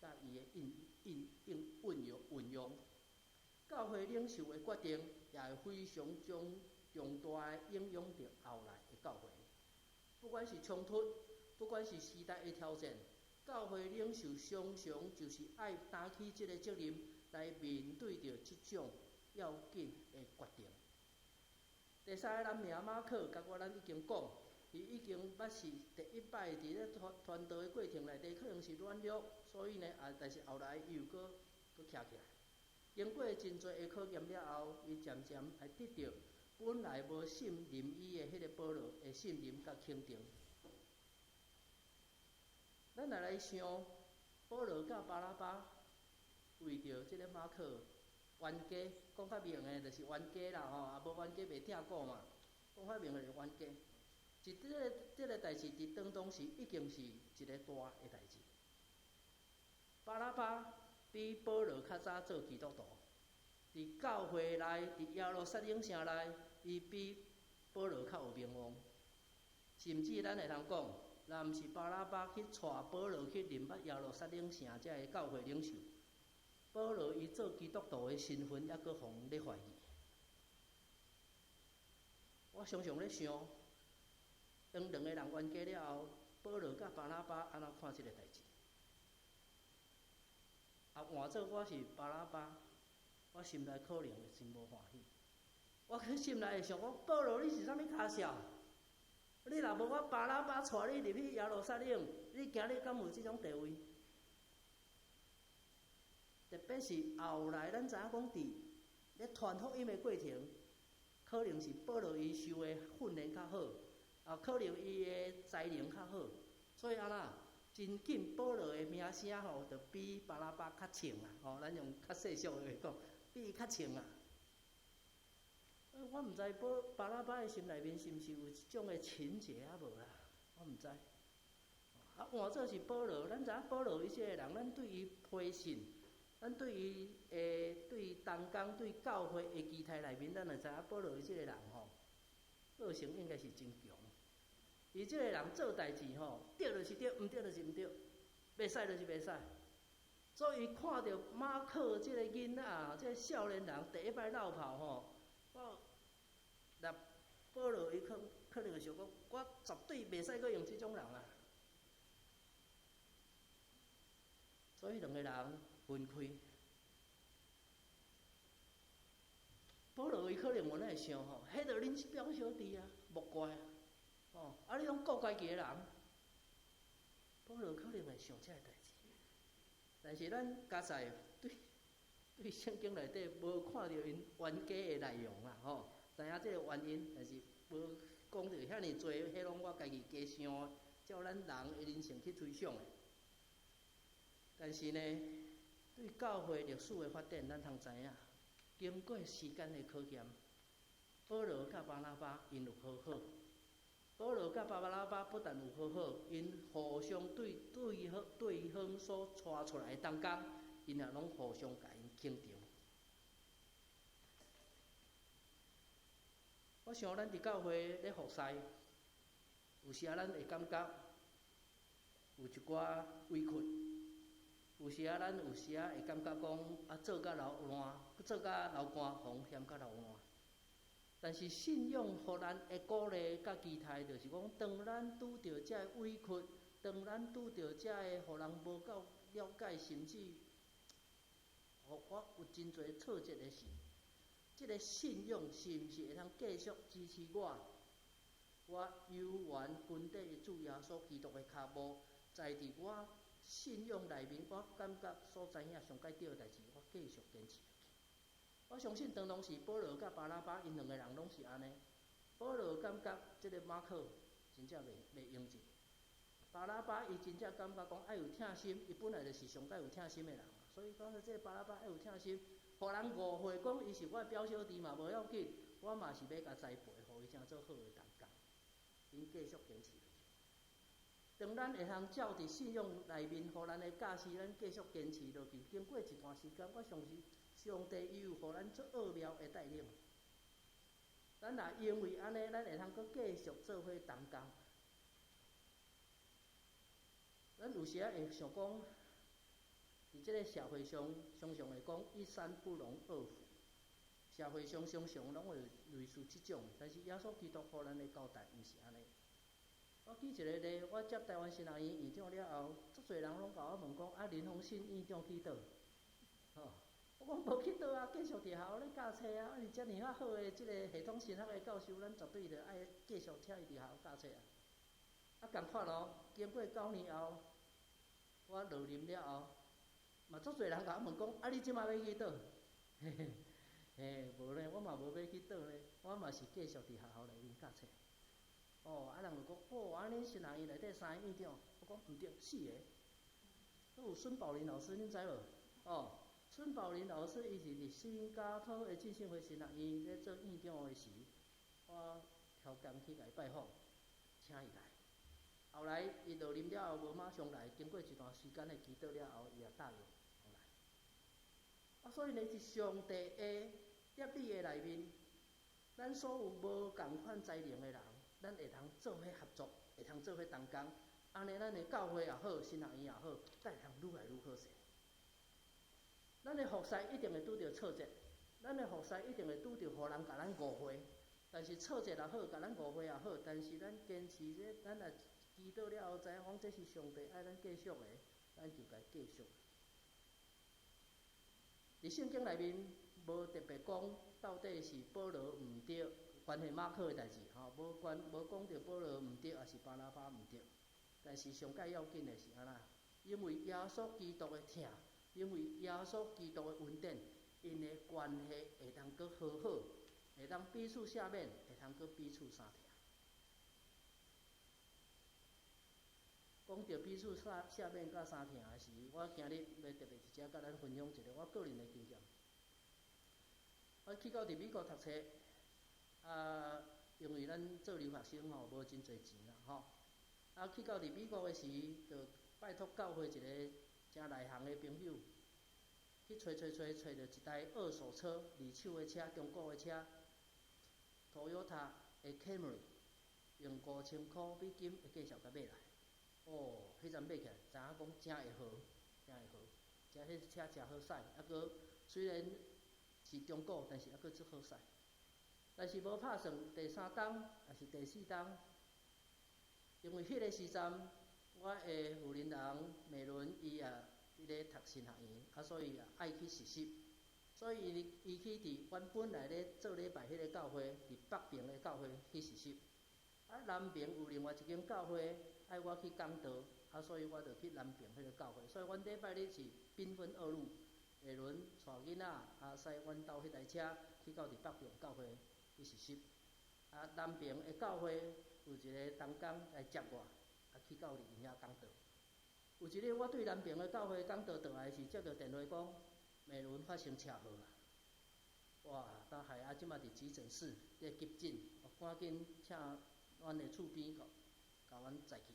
佮伊的應應應運用運用，教會領袖的決定，也會非常將重大的影響著後來的教會。不管是衝突，不管是時代的挑戰，教會領袖常常就是愛擔起這個責任來面對著這種要緊的決定。第三个人名馬可，佮我咱已經講。伊已經捌是第一擺佇咧傳傳道的過程內底，可能是軟弱，所以呢，啊，但是後來伊又閣閣徛起來。經過真濟的考驗了後，伊漸漸來得著本來無信任伊的彼个保羅的信任佮肯定。咱來來想，保羅佮巴拿巴為著這个馬可冤家，講較明的，就是冤家啦吼，啊無冤家袂拆股嘛，講較明的就是冤家。這个這个代誌佇當當時已經是一個大的代誌。巴拿巴比保羅較早做基督徒，佇教會內，佇耶路撒冷城內，伊比保羅較有名望。甚至咱會通講，若毋是巴拿巴去帶保羅去認捌耶路撒冷城這个教會領袖，保羅伊做基督徒的身份猶閣予人咧懷疑。我常常咧想，當兩個人冤家了後，保羅佮巴拿巴按怎看這个代誌？啊，換做我是巴拿巴，我心內可能會真無歡喜。我去心內會想講：保羅，你是啥物跤數？你若無我巴拿巴帶你入去耶路撒冷，你今日敢有這種地位？但是後來咱知影講，佇咧傳福音的過程，可能是保羅伊受的訓練較好，啊，可能伊的才能較好，所以按怎真緊保羅的名聲吼，就比巴拿巴較衝啊！吼，咱用較世俗的話講，比伊較衝啊。我毋知保巴拿巴的心內面是毋是有這種的情結啊無啦，我毋知。啊，換做是保羅，咱知影保羅伊這個人，咱對伊批信，咱對伊的對同工對教會的期待內面，咱就知影保羅伊這個人吼，個性應該是真強。伊這個人做代誌吼，對就是對，毋對就是毋對，袂使就是袂使。所以看著馬可這個囡仔，這個少年人第一擺落跑吼，我若保羅伊可能會想講，我絕對袂使閣用這種人啊。所以兩個人分開。保羅伊可能嘛會想吼，彼就恁表小弟啊，莫怪啊，吼，啊你攏顧家己的人，保羅可能會想這个代誌。但是咱加在對對聖經內底無看著𪜶冤家的內容啦，吼，知影這個原因，但是無講著遐爾濟，彼攏我家己加想，照咱人的人性去推想的。但是呢，對教會歷史的發展，咱通知影，經過時間的考驗，保羅佮巴拿巴𪜶有和好。保羅佮巴拿巴不但有和好，𪜶互相對對方對方所帶出來的同工，𪜶也攏互相共𪜶肯定。我想咱佇教會咧服侍，有時仔咱會感覺有一寡委屈，有時仔咱有時仔會感覺講啊做甲流汗，做甲流汗，予人嫌甲流汗。但是信仰予咱的鼓勵佮期待，就是講，當咱拄著這个委屈，當咱拄著這个予人無夠了解，甚至予我有真濟挫折的時，這個信仰是毋是會通繼續支持我？我猶原跟綴主耶穌基督的跤步，在佇我信仰內面，我感覺所知影上蓋對的代誌，我繼續堅持。我相信當當時保羅佮巴拿巴𪜶兩個人攏是按呢。保羅感覺這個馬可真正袂用得，巴拿巴伊真正感覺講愛有疼心，伊本來就是上蓋有疼心的人，所以講這個巴拿巴愛有疼心，予人誤會講伊是我的表小弟嘛無要緊，我嘛是欲共栽培，予伊成做好的同工，𪜶繼續堅持。當咱會通照佇信仰內面，予咱的教示，咱繼續堅持落去，經過一段時間，我相信上帝伊有予咱足奧妙的帶領。咱若因為按呢，咱會通閣繼續做伙同工。咱有時仔會想講，佇這個社會上，常常會講一山不容二虎。社會上常常攏會類似這種，但是耶穌基督予咱的交代毋是按呢。我舉一個例，我接台灣神學院院長了後，足濟人攏共我問講：啊，林宏信院長去佗？吼，我講無去佗啊，繼續佇學校咧教冊啊。啊，伊遮爾仔好的這個系統神學的教授，咱絕對著愛繼續請伊佇學校教冊啊。啊，仝款哦，經過9年後，我落任了後，嘛足濟人共我問講：啊，你這擺欲去佗？嘿嘿，嘿，無咧，我嘛無欲去佗咧，我嘛是繼續佇學校內面教冊。哦，啊人就講，哦，按呢神學院內底三個院長，我講毋對，四個。閣有孫寶林老師，恁知無？哦，孫寶林老師伊是佇新加坡的浸信會神學院咧做院長的時，我抽工去共伊拜訪，請伊來。後來伊落任了後，無馬上來，經過一段時間的祈禱了後，伊也答應來。啊，所以呢，佇上帝的攝理的內面，咱所有無仝款才能的人，咱會通做伙合作，會通做伙同工，按呢，咱的教會也好，神學院也好，才會通愈來愈好勢。咱的服侍一定會拄著挫折，咱的服侍一定會拄著予人共咱誤會。但是挫折也好，共咱誤會也好，但是咱堅持這，咱若祈禱了後，知影講這是上帝愛咱繼續的，咱就共繼續。佇聖經內面無特別講到底是保羅毋對，關係馬可的代誌吼，無關無講著保羅毋對，抑是巴拿巴毋對。但是上蓋要緊的是按怎？因為耶穌基督的疼，因為耶穌基督的恩典，𪜶的關係會當閣和好，會當彼此赦免，會當閣彼此相疼。講著彼此赦免佮相疼的時，我今日欲特別佇遮佮咱分享一个我個人的經驗。我去到佇美國讀冊，啊，因為咱做留學生吼，無真濟錢啦吼。啊，去到佇美國的時，就拜託教會一个誠內行的朋友，去揣揣揣揣著一台二手車，二手的車，中古的車，Toyota 的 Camry，用5000箍美金的價數共買來。哦，彼陣買起來，知影講誠會好，誠會好，誠彼車誠好駛，啊閣雖然是中古，但是猶閣足好駛。但是無拍算第三冬，抑是第四冬，因為彼个時陣，我的婦人人美倫伊也佇咧讀神學院，啊，所以也愛去實習，所以伊去佇阮本來咧做禮拜彼个教會，佇北爿的教會去實習。啊，南爿有另外一間教會愛我去講道，啊，所以我就去南爿彼个教會。所以阮禮拜日是兵分二路，美倫帶囡仔，啊，駛阮兜彼台車去到佇北爿教會去實習。啊，南爿的教會有一个同工來接我，啊，去到佇𪜶遐講道。有一日我對南爿的教會講道轉來時，接著電話講，美倫發生車禍啊！哇，當害啊，這馬佇急診室咧急診，我趕緊請阮的厝邊共阮載去，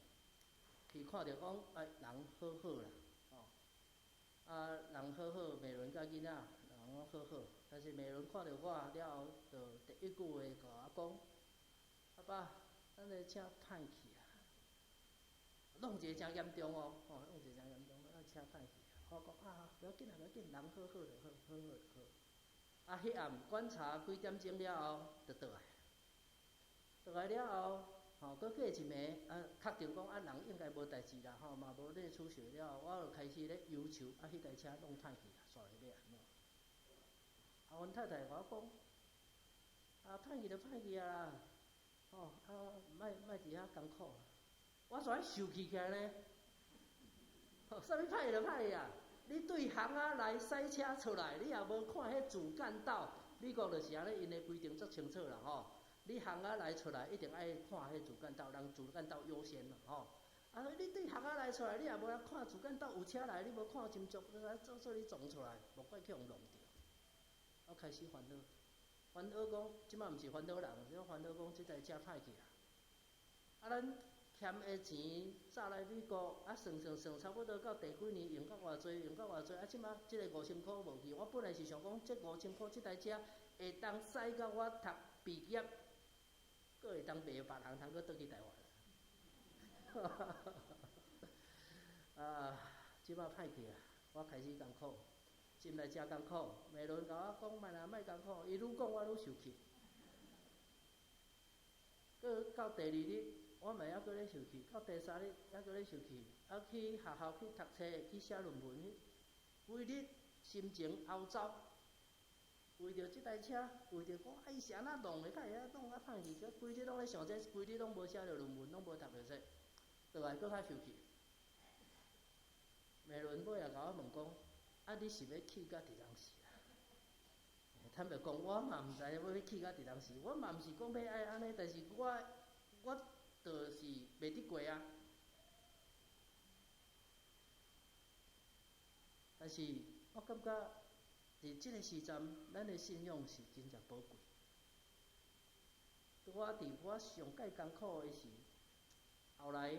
去看著講，哎，人好好啦，吼，啊，人好好，美倫佮囡仔人攏好好，但是美倫看著我了後，就第一句話共我講，阿爸，咱的車歹去啊，弄一个誠嚴重哦，吼，弄一個誠嚴重，咱車歹去啊。我講啊，無要緊啊，無要緊，人好好就好，好好就好。啊，彼暗觀察幾點鐘了後，就轉來。轉來了後，吼，閣過一暝，啊，確定講啊，人應該無代誌啦，吼，嘛無咧出血了後，我就開始咧憂愁，啊，彼台車弄歹去啊，煞來欲按怎？啊，阮太太共我講，啊，歹去就歹去啊啦，吼，啊，莫莫佇遐艱苦。我煞受氣起來呢，吼，啥物歹去就歹去啊！你對巷仔內駛車出來，你也無看彼主幹道，美國就是按呢，𪜶的規定足清楚啦，吼。你巷仔內出來，一定愛看彼主幹道，人主幹道優先嘛，吼。啊，你對巷仔內出來，你也無來看主幹道有車來，你無看斟酌，做做你撞出來，莫怪去予弄著。我開始煩惱，煩惱講，這馬毋是煩惱人，這煩惱講這台車歹去啊。啊，咱欠的錢早來美國，啊算算算，差不多到第幾年用到偌濟，用到偌濟，啊這馬這个5000箍無去。我本來是想講，這五千箍這台車會當駛到我讀畢業。閣會當賣予別人，通閣轉去台灣。啊，這馬歹去啊！我開始艱苦，心內誠艱苦。美倫共我講，莫啦，莫艱苦，伊愈講我愈受氣。閣到第二日，我嘛猶閣咧受氣；到第三日，猶閣咧受氣。啊，去學校去讀冊，去寫論文，規日心情焦躁。為著這台車，為著講啊，伊是按怎弄的，才會曉弄啊歹去，規日攏咧想這，規日攏無寫著論文，攏無讀著冊，轉來閣較受氣。美倫尾仔共我問講：啊，你是欲氣甲佇當時啊？坦白講，我嘛毋知欲氣甲佇當時，我嘛毋是講欲愛按呢，但是我我就是袂得過啊。但是我感覺。佇這个時陣，咱的信仰是真正寶貴。我佇我上蓋艱苦的時，後來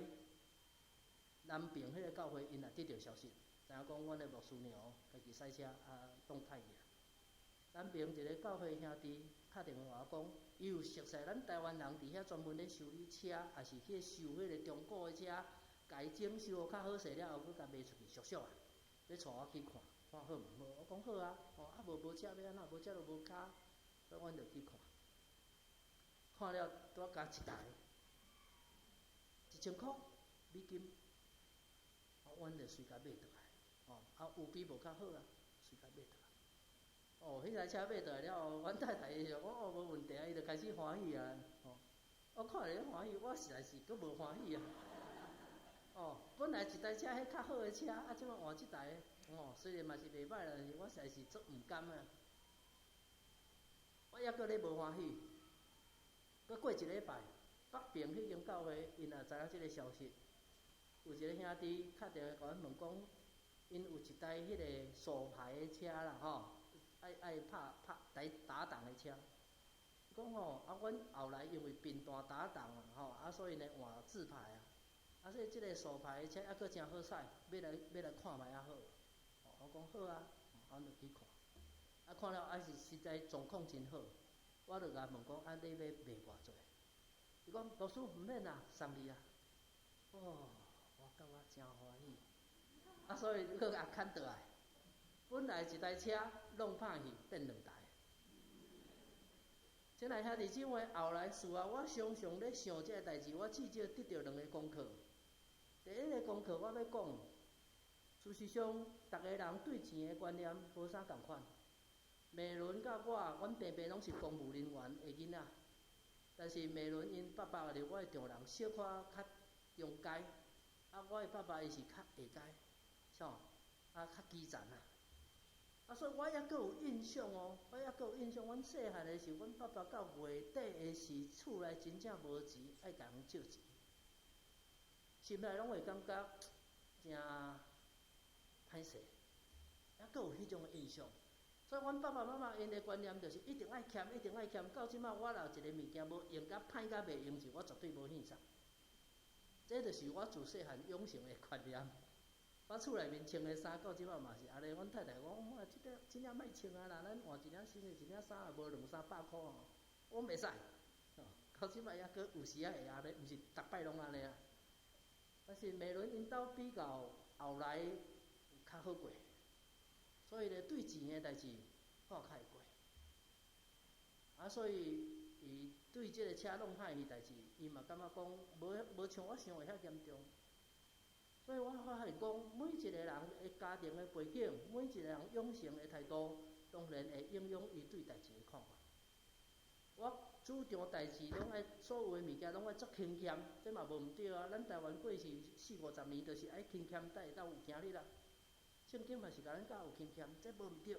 南爿彼个教會，𪜶也得著消息，知影講阮的牧師娘家己駛車啊，擋歹去啊。南爿一个教會兄弟敲電話共我講，伊有熟似咱台灣人佇遐專門咧修理車，抑是去修彼个中古的車，共伊整修予較好勢了後，閣共賣出去，俗俗啊，欲帶我去看。看好毋好？我講好啊，吼啊無無車欲按怎？無車就無跤，所以阮就去看。看了拄仔加一台，1000箍美金，啊，阮就隨共買轉來，吼啊有比無較好啊，隨共買轉來。哦，彼台車買轉來了後，阮太太伊就講哦無問題啊，伊就開始歡喜啊，吼，我看著歡喜，我實在是閣無歡喜啊。哦，本來一台車彼較好的車，啊，這馬換這台。哦，雖然嘛是袂䆀，但是我實在是足毋甘啊！我猶閣咧無歡喜。閣過一禮拜，北爿彼間教會，𪜶也知影這个消息。有一个兄弟敲電話共阮問講，𪜶有一台彼个手排的車啦，吼，愛拍拍來打檔的車。伊講吼，啊，阮後來因為貧惰打檔啊，吼，啊，所以呢換自排啊。啊，所以這个手排的車猶閣誠好駛，欲來看覓仔好。我講好啊，阮就去看。啊，看了啊是實在狀況真好，我就共問講，啊，你欲賣偌濟？伊講牧師毋免啦，送你啊。哦，我感覺誠歡喜。啊，所以閣共牽倒來。本來一台車弄歹去變兩台。親愛兄弟姊妹，後來事後我常常咧想這个代誌，我至少得著兩个功課。第一个功課我欲講，事實上，逐个人對錢的觀念無啥仝款。美倫佮我，阮爸爸攏是公務人員的囡仔，但是美倫𪜶爸爸就是我的丈人，小可較中階，啊，我的爸爸伊是較下階，吼，啊，較基層啊。啊，所以我猶閣有印象哦，我猶閣有印象，阮細漢的時，阮爸爸到月底的時，厝內真正無錢，愛共人借錢，心內攏會感覺誠歹勢，猶閣有彼種的印象。所以，阮爸爸媽媽𪜶的觀念就是一定愛儉，一定愛儉。到這擺，我若有一个物件無用甲歹甲袂用時，我絕對無獻送。這就是我自細漢養成的觀念。我厝內面穿的衫到這擺嘛是按呢。阮太太講：哇，這个真正莫穿啊啦，咱換一領新的，一領衫也無兩三百箍哦。我袂使。到這擺猶閣有時仔會按呢，毋是逐擺攏按呢啊。但是美倫𪜶兜比較後來有較好過。所以咧，對錢的代誌看較會過，啊，所以伊對這个車弄歹去代誌，伊嘛感覺講無像我想的遐嚴重。所以我發現講，每一个人的家庭的背景，每一个人養成的態度，當然會影響伊對代誌的看法。我主張代誌攏愛所有的物件攏愛足勤儉，這嘛無毋對啊。咱台灣過去四五十年，就是愛勤儉，才會當有今日啦。聖經嘛是共咱教有勤儉，這無毋對。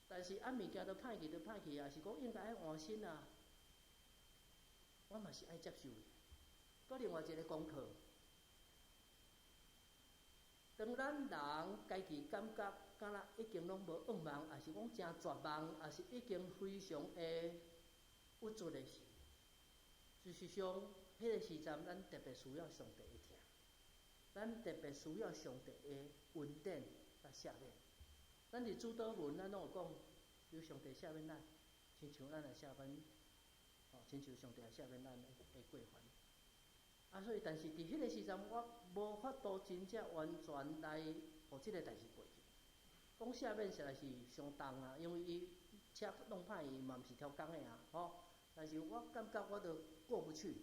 但是啊，物件都歹去，都歹去啊，是講應該愛換新啊。我嘛是愛接受。閣另外一个功課，當咱人家己感覺敢若已經攏無盼望，抑是講誠絕望，抑是已經非常的鬱卒的時，事實上，彼个時陣咱特別需要上帝的疼。咱特別需要上帝的恩典佮赦免。咱佇主禱文，咱攏有講，求上帝赦免咱，親像咱來赦免，吼，親像上帝來赦免咱的過犯。啊，所以，但是佇彼个時陣，我無法度真正完全來予這个代誌過去。講赦免實在是傷重啊，因為伊車弄歹，伊嘛毋是超工的啊，吼。但是我感覺我都過不去。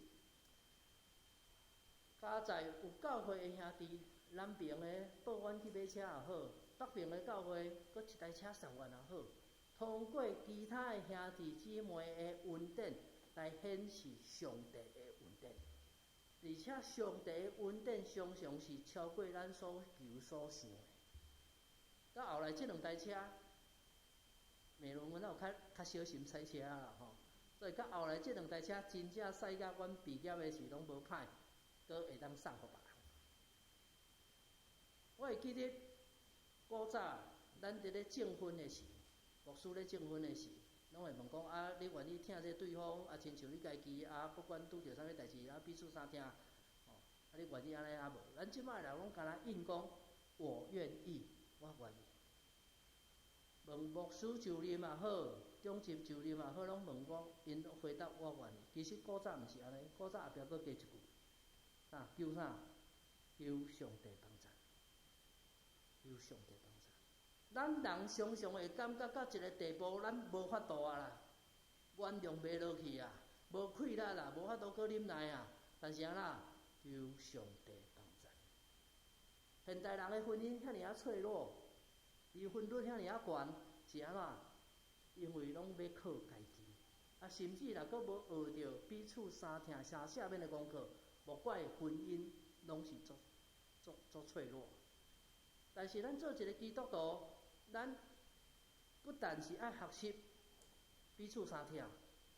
佳哉有教會的兄弟，南爿的報阮去買車也好，北爿的教會閣一台車送阮也好，通過其他的兄弟姊妹的恩典來顯示上帝的恩典，而且上帝的恩典常常是超過咱所求所想的。到後來這兩台車，美倫阮有較較小心駛車啦吼，所以到後來這兩台車真正駛甲阮畢業的時攏無歹。閣會當送予別人。我會記得古早咱佇咧證婚的時，牧師咧證婚的時，攏會問講啊，你願意疼這對方啊，親像你家己啊，不管拄著啥物代誌啊，彼此相疼，吼，啊，你願意按呢啊無？咱這擺人攏干焦應講，我願意，我願意。問牧師就任也好，長執就任也好，攏問我，𪜶攏回答我願意。其實古早毋是按呢，古早後壁閣加一句。啊，求啥？求上帝幫贊，求上帝幫贊。咱人常常會感覺到一个地步，咱無法度啊啦，原諒袂落去啊，無氣力啦，無法度閣忍耐啊。但是按怎？求上帝幫贊。現代人的婚姻遐爾仔脆弱，離婚率遐爾仔懸，是按怎？因為攏欲靠家己，啊，甚至若閣無學著彼此相疼相赦免的功課。莫怪婚姻攏是足足足脆弱。但是咱做一个基督徒，咱不但是愛學習彼此相疼，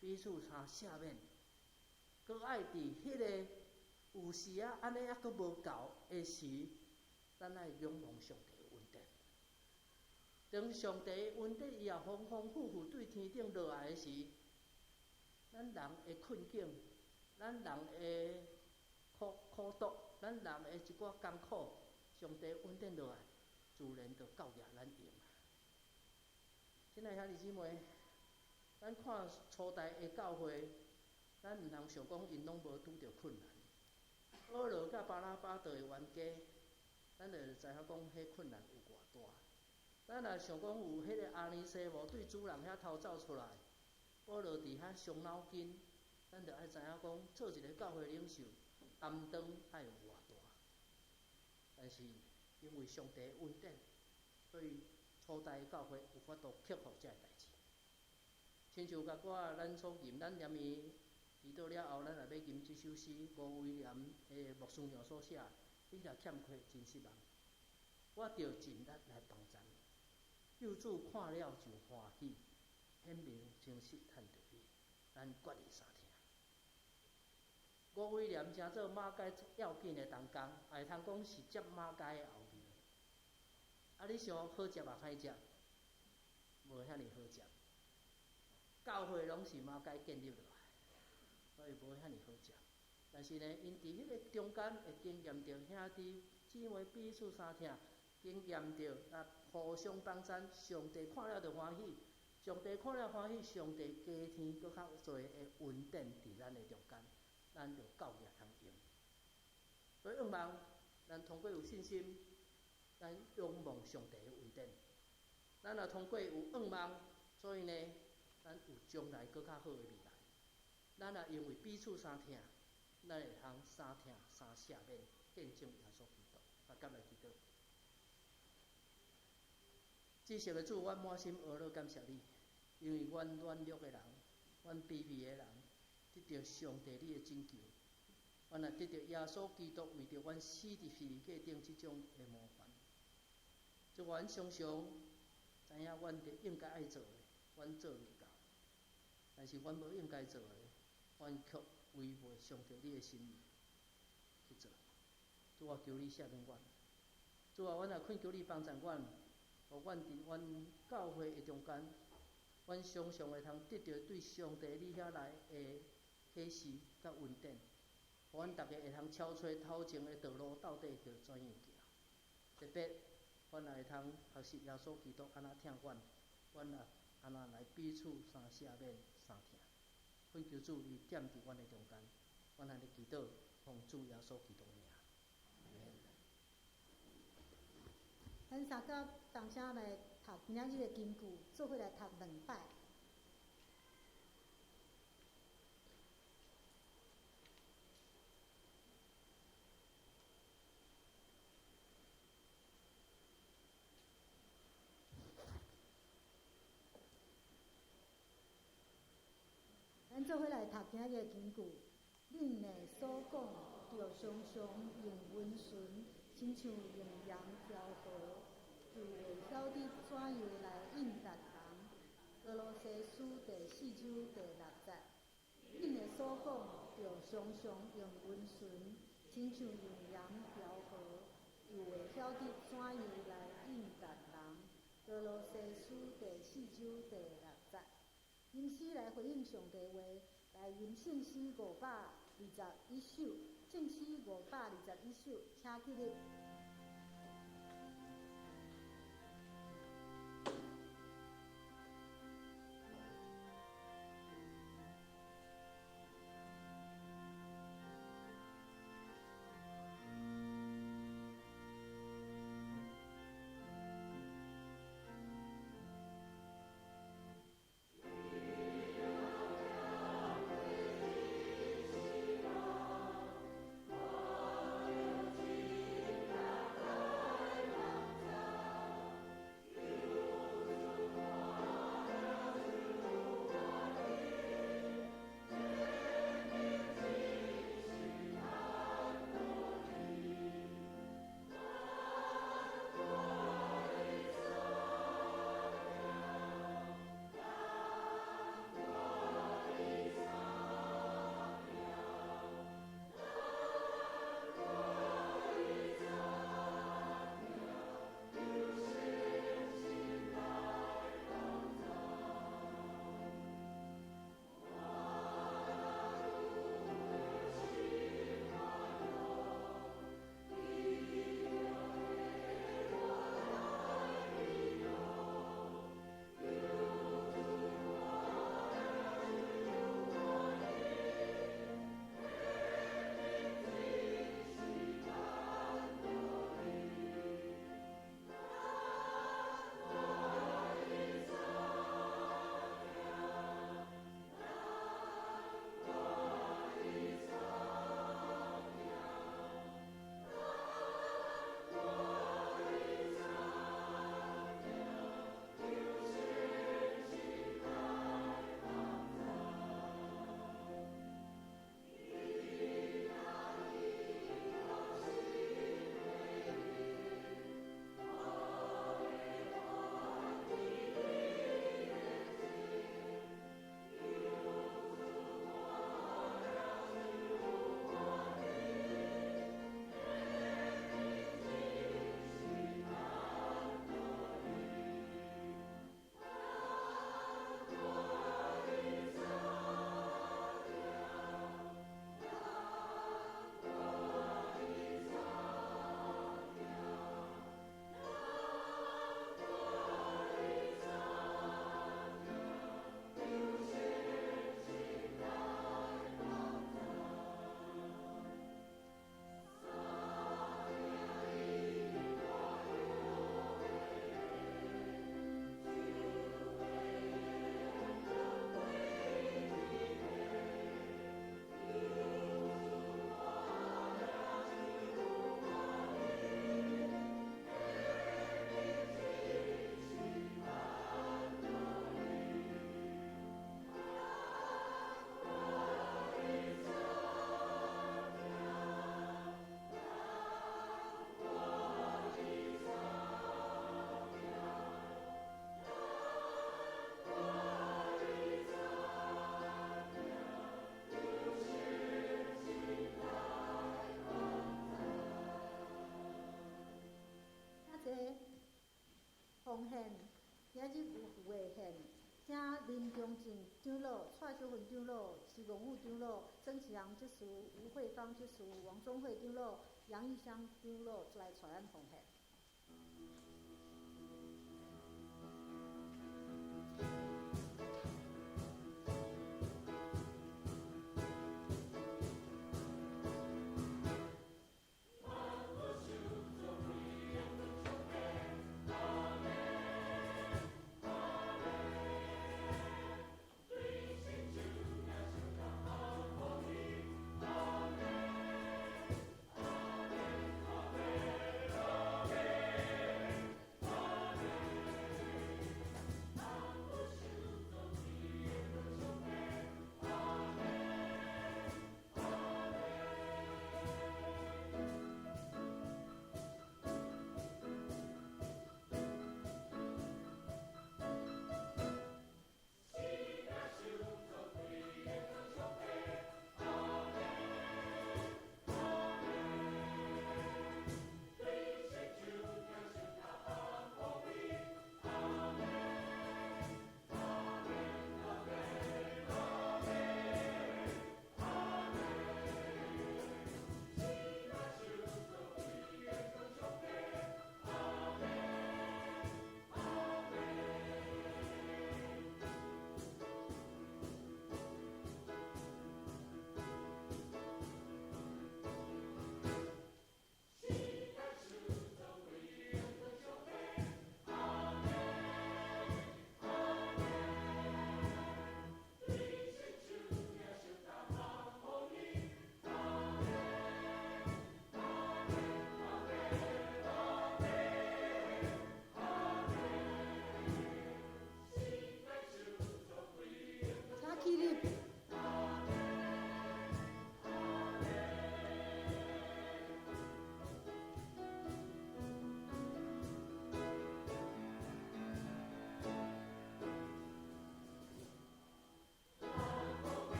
彼此相赦免，閣愛佇彼个有時啊，按呢猶閣無夠的時，咱愛仰望上帝的恩典。當上帝的恩典伊也豐豐富富對天頂落來的時，咱人的困境，咱人的苦苦毒，咱人的一寡艱苦，上帝恩典落來，自然就夠額咱用啊。親愛兄弟姊妹，咱看初代的教會，咱毋通想講𪜶攏無拄著困難。保羅佮巴拿巴就會冤家，咱就知影講彼困難有偌大。咱若想講有彼个阿尼西母對主人遐偷走出來，保羅佇遐傷腦筋，咱就愛知影講，做一个教會領袖，擔當愛有偌大。但是因為上帝的恩典，所以初代教會有法度克服這个代誌。親像共我咱所吟，咱連伊祈禱了後，咱也欲吟這首詩，吳威廉的牧師娘所寫，你若欠缺真失望，我著盡力來幫贊。救主看了就歡喜，顯明真實趁著你，咱決意相疼。吳威廉成做馬偕要緊的同工，也會通講是接馬偕的後面。啊，你想好接嘛歹接？無遐爾好接。教會攏是馬偕建立落來，所以無遐爾好接。但是呢，𪜶佇彼个中間會經驗著兄弟姊妹彼此相疼，經驗著啊互相幫贊，上帝看了就歡喜，上帝看了歡喜，上帝加添閣較濟的恩典佇咱的中間，咱就夠額通用。所以向望，咱通過有信心，咱仰望上帝的恩典。咱若通過有向望，所以呢，咱有將來閣較好的未來。咱若因為彼此相疼，咱會通相疼相赦免，見證耶穌基督。啊，佮來祈禱。至聖的主，阮滿心呵咾感謝你，因為阮軟弱的人，阮卑微的人，得著上帝你的拯救，阮也得著耶穌基督為著阮死佇十字架頂這種的模範。就阮常常知影阮著應該愛做的，阮做袂到；但是阮無應該做的，阮卻違背上帝你的心意去做。主啊，求你赦免阮。主啊，阮也懇求你幫助阮，予阮佇阮教會的中間，阮常常會通得著對上帝你遐來的啟示佮恩典，予阮逐家會通超揣頭前的道路到底著怎樣行。特別，阮也會通學習耶穌基督按怎疼阮，阮也按怎來彼此相赦免、相疼。懇求主你踮佇阮的中間，阮按呢祈禱，奉主耶穌基督的名。咱三個同聲來讀今仔日的金句，做伙來讀兩擺。咱做伙來讀今仔日的金句，恁的所講，著常常用溫順，親像用鹽調和，就會曉得怎樣來應答人。歌羅西書第4章第6節，恁的所講，著常常用溫順，親像用鹽調和，就會曉得怎樣來應答人。歌羅西書第4章第6節。吟詩來回應上帝話，來吟聖詩521首，聖詩521首，請起立。我奉獻，今日有有的獻，請林中正長老、蔡秀芬長老、徐公武長老、曾啟陽執事、吳慧芳執事、王宗惠長老、楊玉香長老來帶咱奉獻。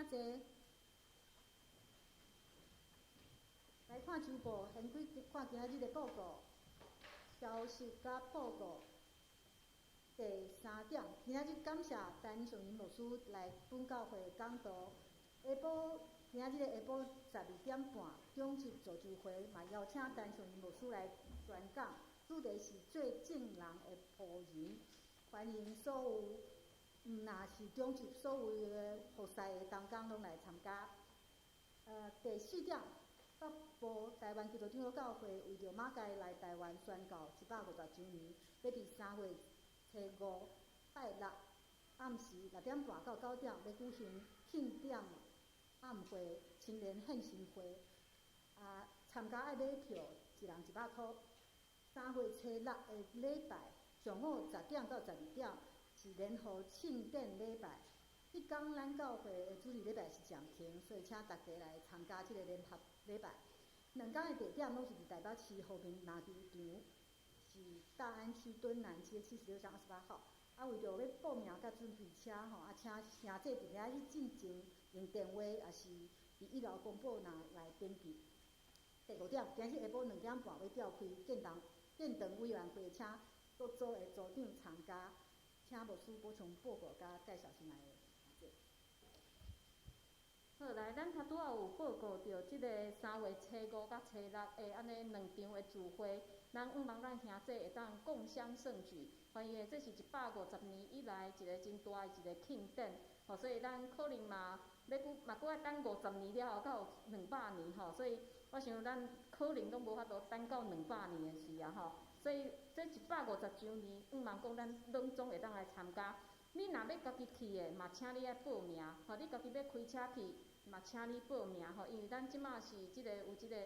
坐。來看周報，先開看今仔日的報告，消息佮報告。第三點，今仔日感謝陳尚仁牧師來本教會講道。下晡今仔日的下晡12點半，中集造就會嘛邀請陳尚仁牧師來宣講，主題是做證人的僕人，歡迎所有。毋若是中集所有的服侍的同工攏來參加。第四點，北部台灣基督長老教會為著馬偕來台灣宣教150週年，欲佇3月初5拜六暗時6點半到9點，欲舉行慶典暗會、青年獻身會。啊，參加愛買票，一人100箍。3月初6的禮拜上午10點到12點。是聯合慶典禮拜，彼工咱教會的主日禮拜是暫停，所以請大家來參加這個聯合禮拜。兩工的地點攏是佇台北市和平籃球場，是大安區敦南街76巷28號。啊，為著欲報名佮準備車吼，啊，請兄弟佇遐去進前用電話，抑是佇一樓公布欄來登記。第五點，今日下晡2點半欲召開建堂委員會，請各組的組長參加。請牧師補充報告佮介紹先來的。好，來，咱頭拄仔有報告著這个3月初5佮初6的按呢兩場的聚會，咱向望咱兄弟會當共襄盛舉，歡迎這是150年以來一个真大的一个慶典，吼，所以咱可能嘛欲閣嘛閣愛等50年了後，才有200年吼，所以我想咱可能攏無法度等到200年的時啊吼。所以這150週年，向望講咱攏總會當來參加。你若欲家己去的，嘛請你愛報名，吼，你家己欲開車去，嘛請你報名，吼，因為咱這馬是這个有這个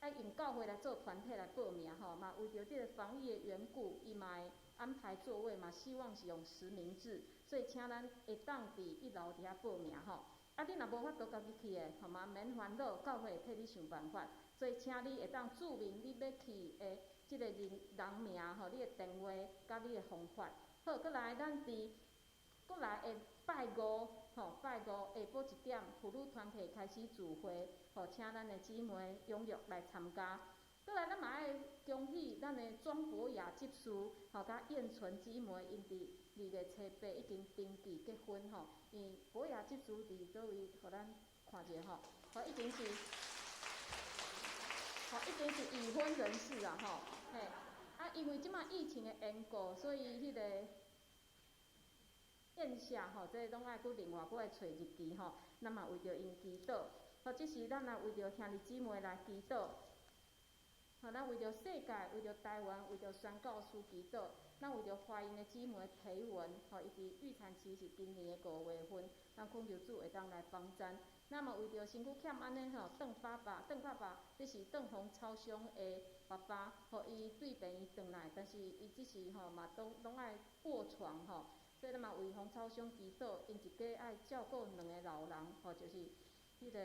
愛用教會來做團體來報名吼，嘛為著這个防疫的緣故，伊嘛會安排座位嘛，希望是用實名制，所以請咱會當佇一樓佇遐報名吼。啊，你若無法度家己去的，吼嘛免煩惱，教會會替你想辦法。所以請你會當註明你欲去的這个人人名吼，你的電話佮你的方法。好，閣來咱佇閣來的拜五吼，拜五下晡1點，婦女團體開始聚會，吼，請咱的姊妹踴躍來參加。閣來，咱嘛愛恭喜咱的莊博雅執事，吼，佮燕純姊妹，𪜶佇2月初8已經登記結婚吼。𪜶博雅執事佇佗位，予咱看一下吼，吼已經是，吼已經是已婚人士啊吼，嘿，啊，因為這擺疫情的緣故，所以彼個宴席吼，這攏愛閣另外閣愛揣日期吼，咱嘛為著𪜶祈禱，吼，這時咱也為著兄弟姊妹來祈禱。吼，咱為著世界、為著台灣、為著宣教師祈禱。咱為著懷孕的姊妹培文，吼，伊佇預產期是今年的5月份，咱懇求主會當來幫贊。咱嘛為著身軀欠按呢吼，鄧爸爸，鄧爸爸，這是鄧洪超兄的爸爸，予伊對病院轉來，但是伊這時吼嘛攏攏愛臥床吼，所以咱嘛為洪超兄祈禱，𪜶一家愛照顧兩个老人，吼，就是彼个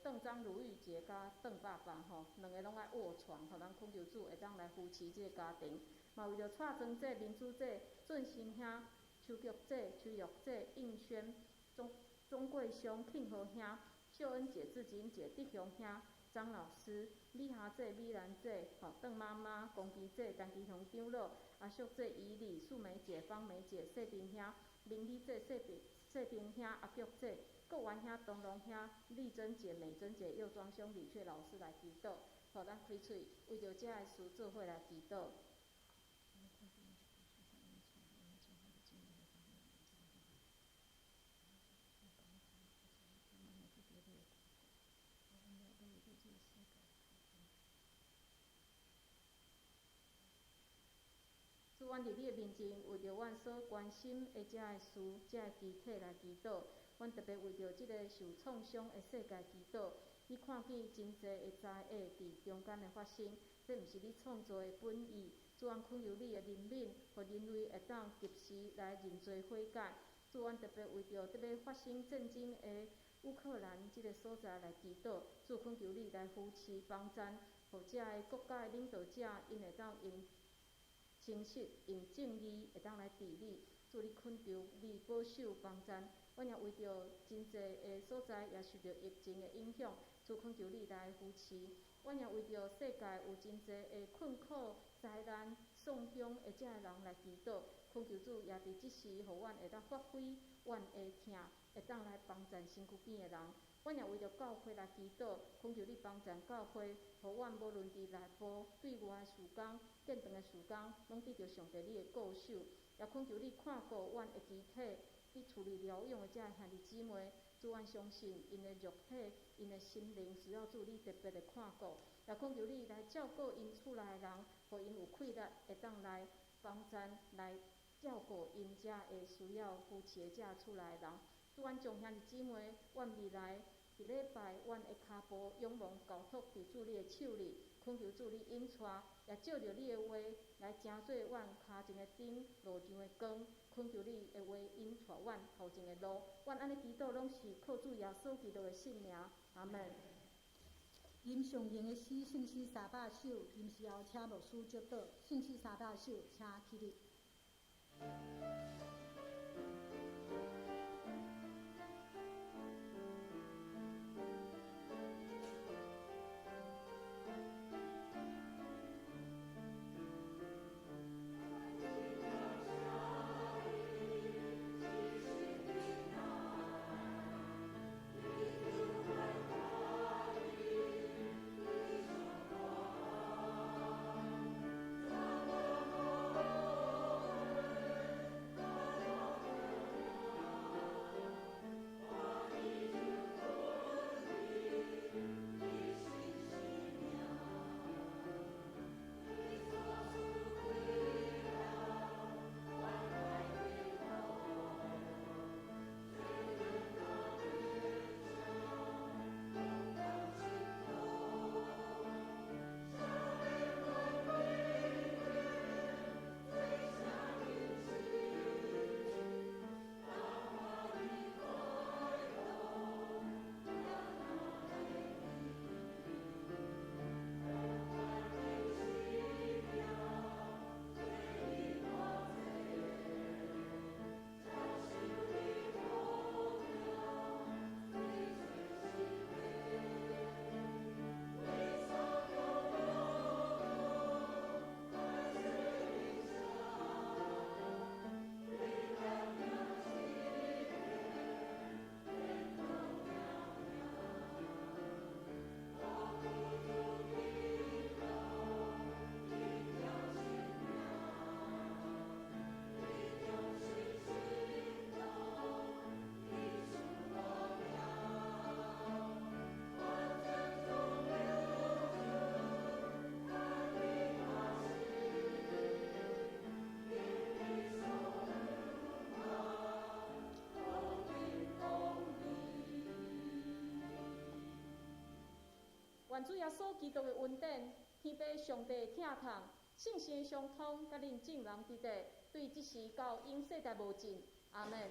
鄧張如玉姐佮鄧爸爸吼，兩个攏愛臥床，予咱懇求主會當來扶持這个家庭。嘛為著蔡莊姐、民主姐、俊生兄、秋菊姐、秋玉姐、應軒、鍾鍾桂兄、慶和兄、秀恩姐、志金姐、德雄兄、張老師、美霞姐、美蘭姐、吼鄧媽媽、龚基姐、陳基雄長老、阿淑姐、伊麗、素梅姐、芳梅姐、世平兄、明美姐、世平世平兄、阿菊姐、國元兄、東龍兄、麗珍姐、美珍姐、右莊兄、李雀老師來祈禱，予咱開喙為著這个事做伙來祈禱。主，阮佇你的面前，為著阮所關心的這个事、這个肢體來祈禱。阮特別為著這个受創傷的世界祈禱。你看見真濟的災厄佇中間的發生，這毋是你創造的本意。主，阮懇求你的憐憫，予人類會當及時來認罪悔改。主，阮特別為著佇欲發生戰爭的烏克蘭這个所在來祈禱。主，懇求你來扶持幫贊，予這个國家的領導者，𪜶會當用誠實、用正義，會當來治理。主，你懇求你保守幫贊。阮也為著真濟的所在也受著疫情的影響，主懇求你來扶持。阮也為著世界有真濟的困苦、災難、喪鄉的這个人來祈禱，懇求主也佇這時，予阮會當發揮阮的疼，會當來幫贊身軀邊的人。阮也為著教會來祈禱，懇求你幫贊教會，予阮無論佇內部對外的事工、建堂的事工，攏得著上帝你的顧守。也懇求你看顧阮的肢體，佇厝裡療養的這个兄弟姊妹，主，阮相信𪜶的肉體、𪜶的心靈需要主你特別的看顧。也懇求你來照顧𪜶厝內的人，予𪜶有氣力會當來幫贊、來照顧𪜶遮會需要扶持的這厝內的人。主，阮將兄弟姊妹，阮未來佇禮拜，阮的跤步仰望交託佇主你的手裡，懇求主你引帶，也借著你的話來成做阮跤前的燈，路上的光。懇求你的話引帶阮頭前的路。阮按呢祈禱，攏是靠主耶穌基督的聖名。阿門。吟誦用的詩，聖詩300首，臨時後請牧師祝禱。聖詩300首，請起立。 Thank 願主耶穌基督的恩典、天父上帝的疼痛、聖神的相通，佮恁眾人佇咧，對這時到永世代無盡。阿門。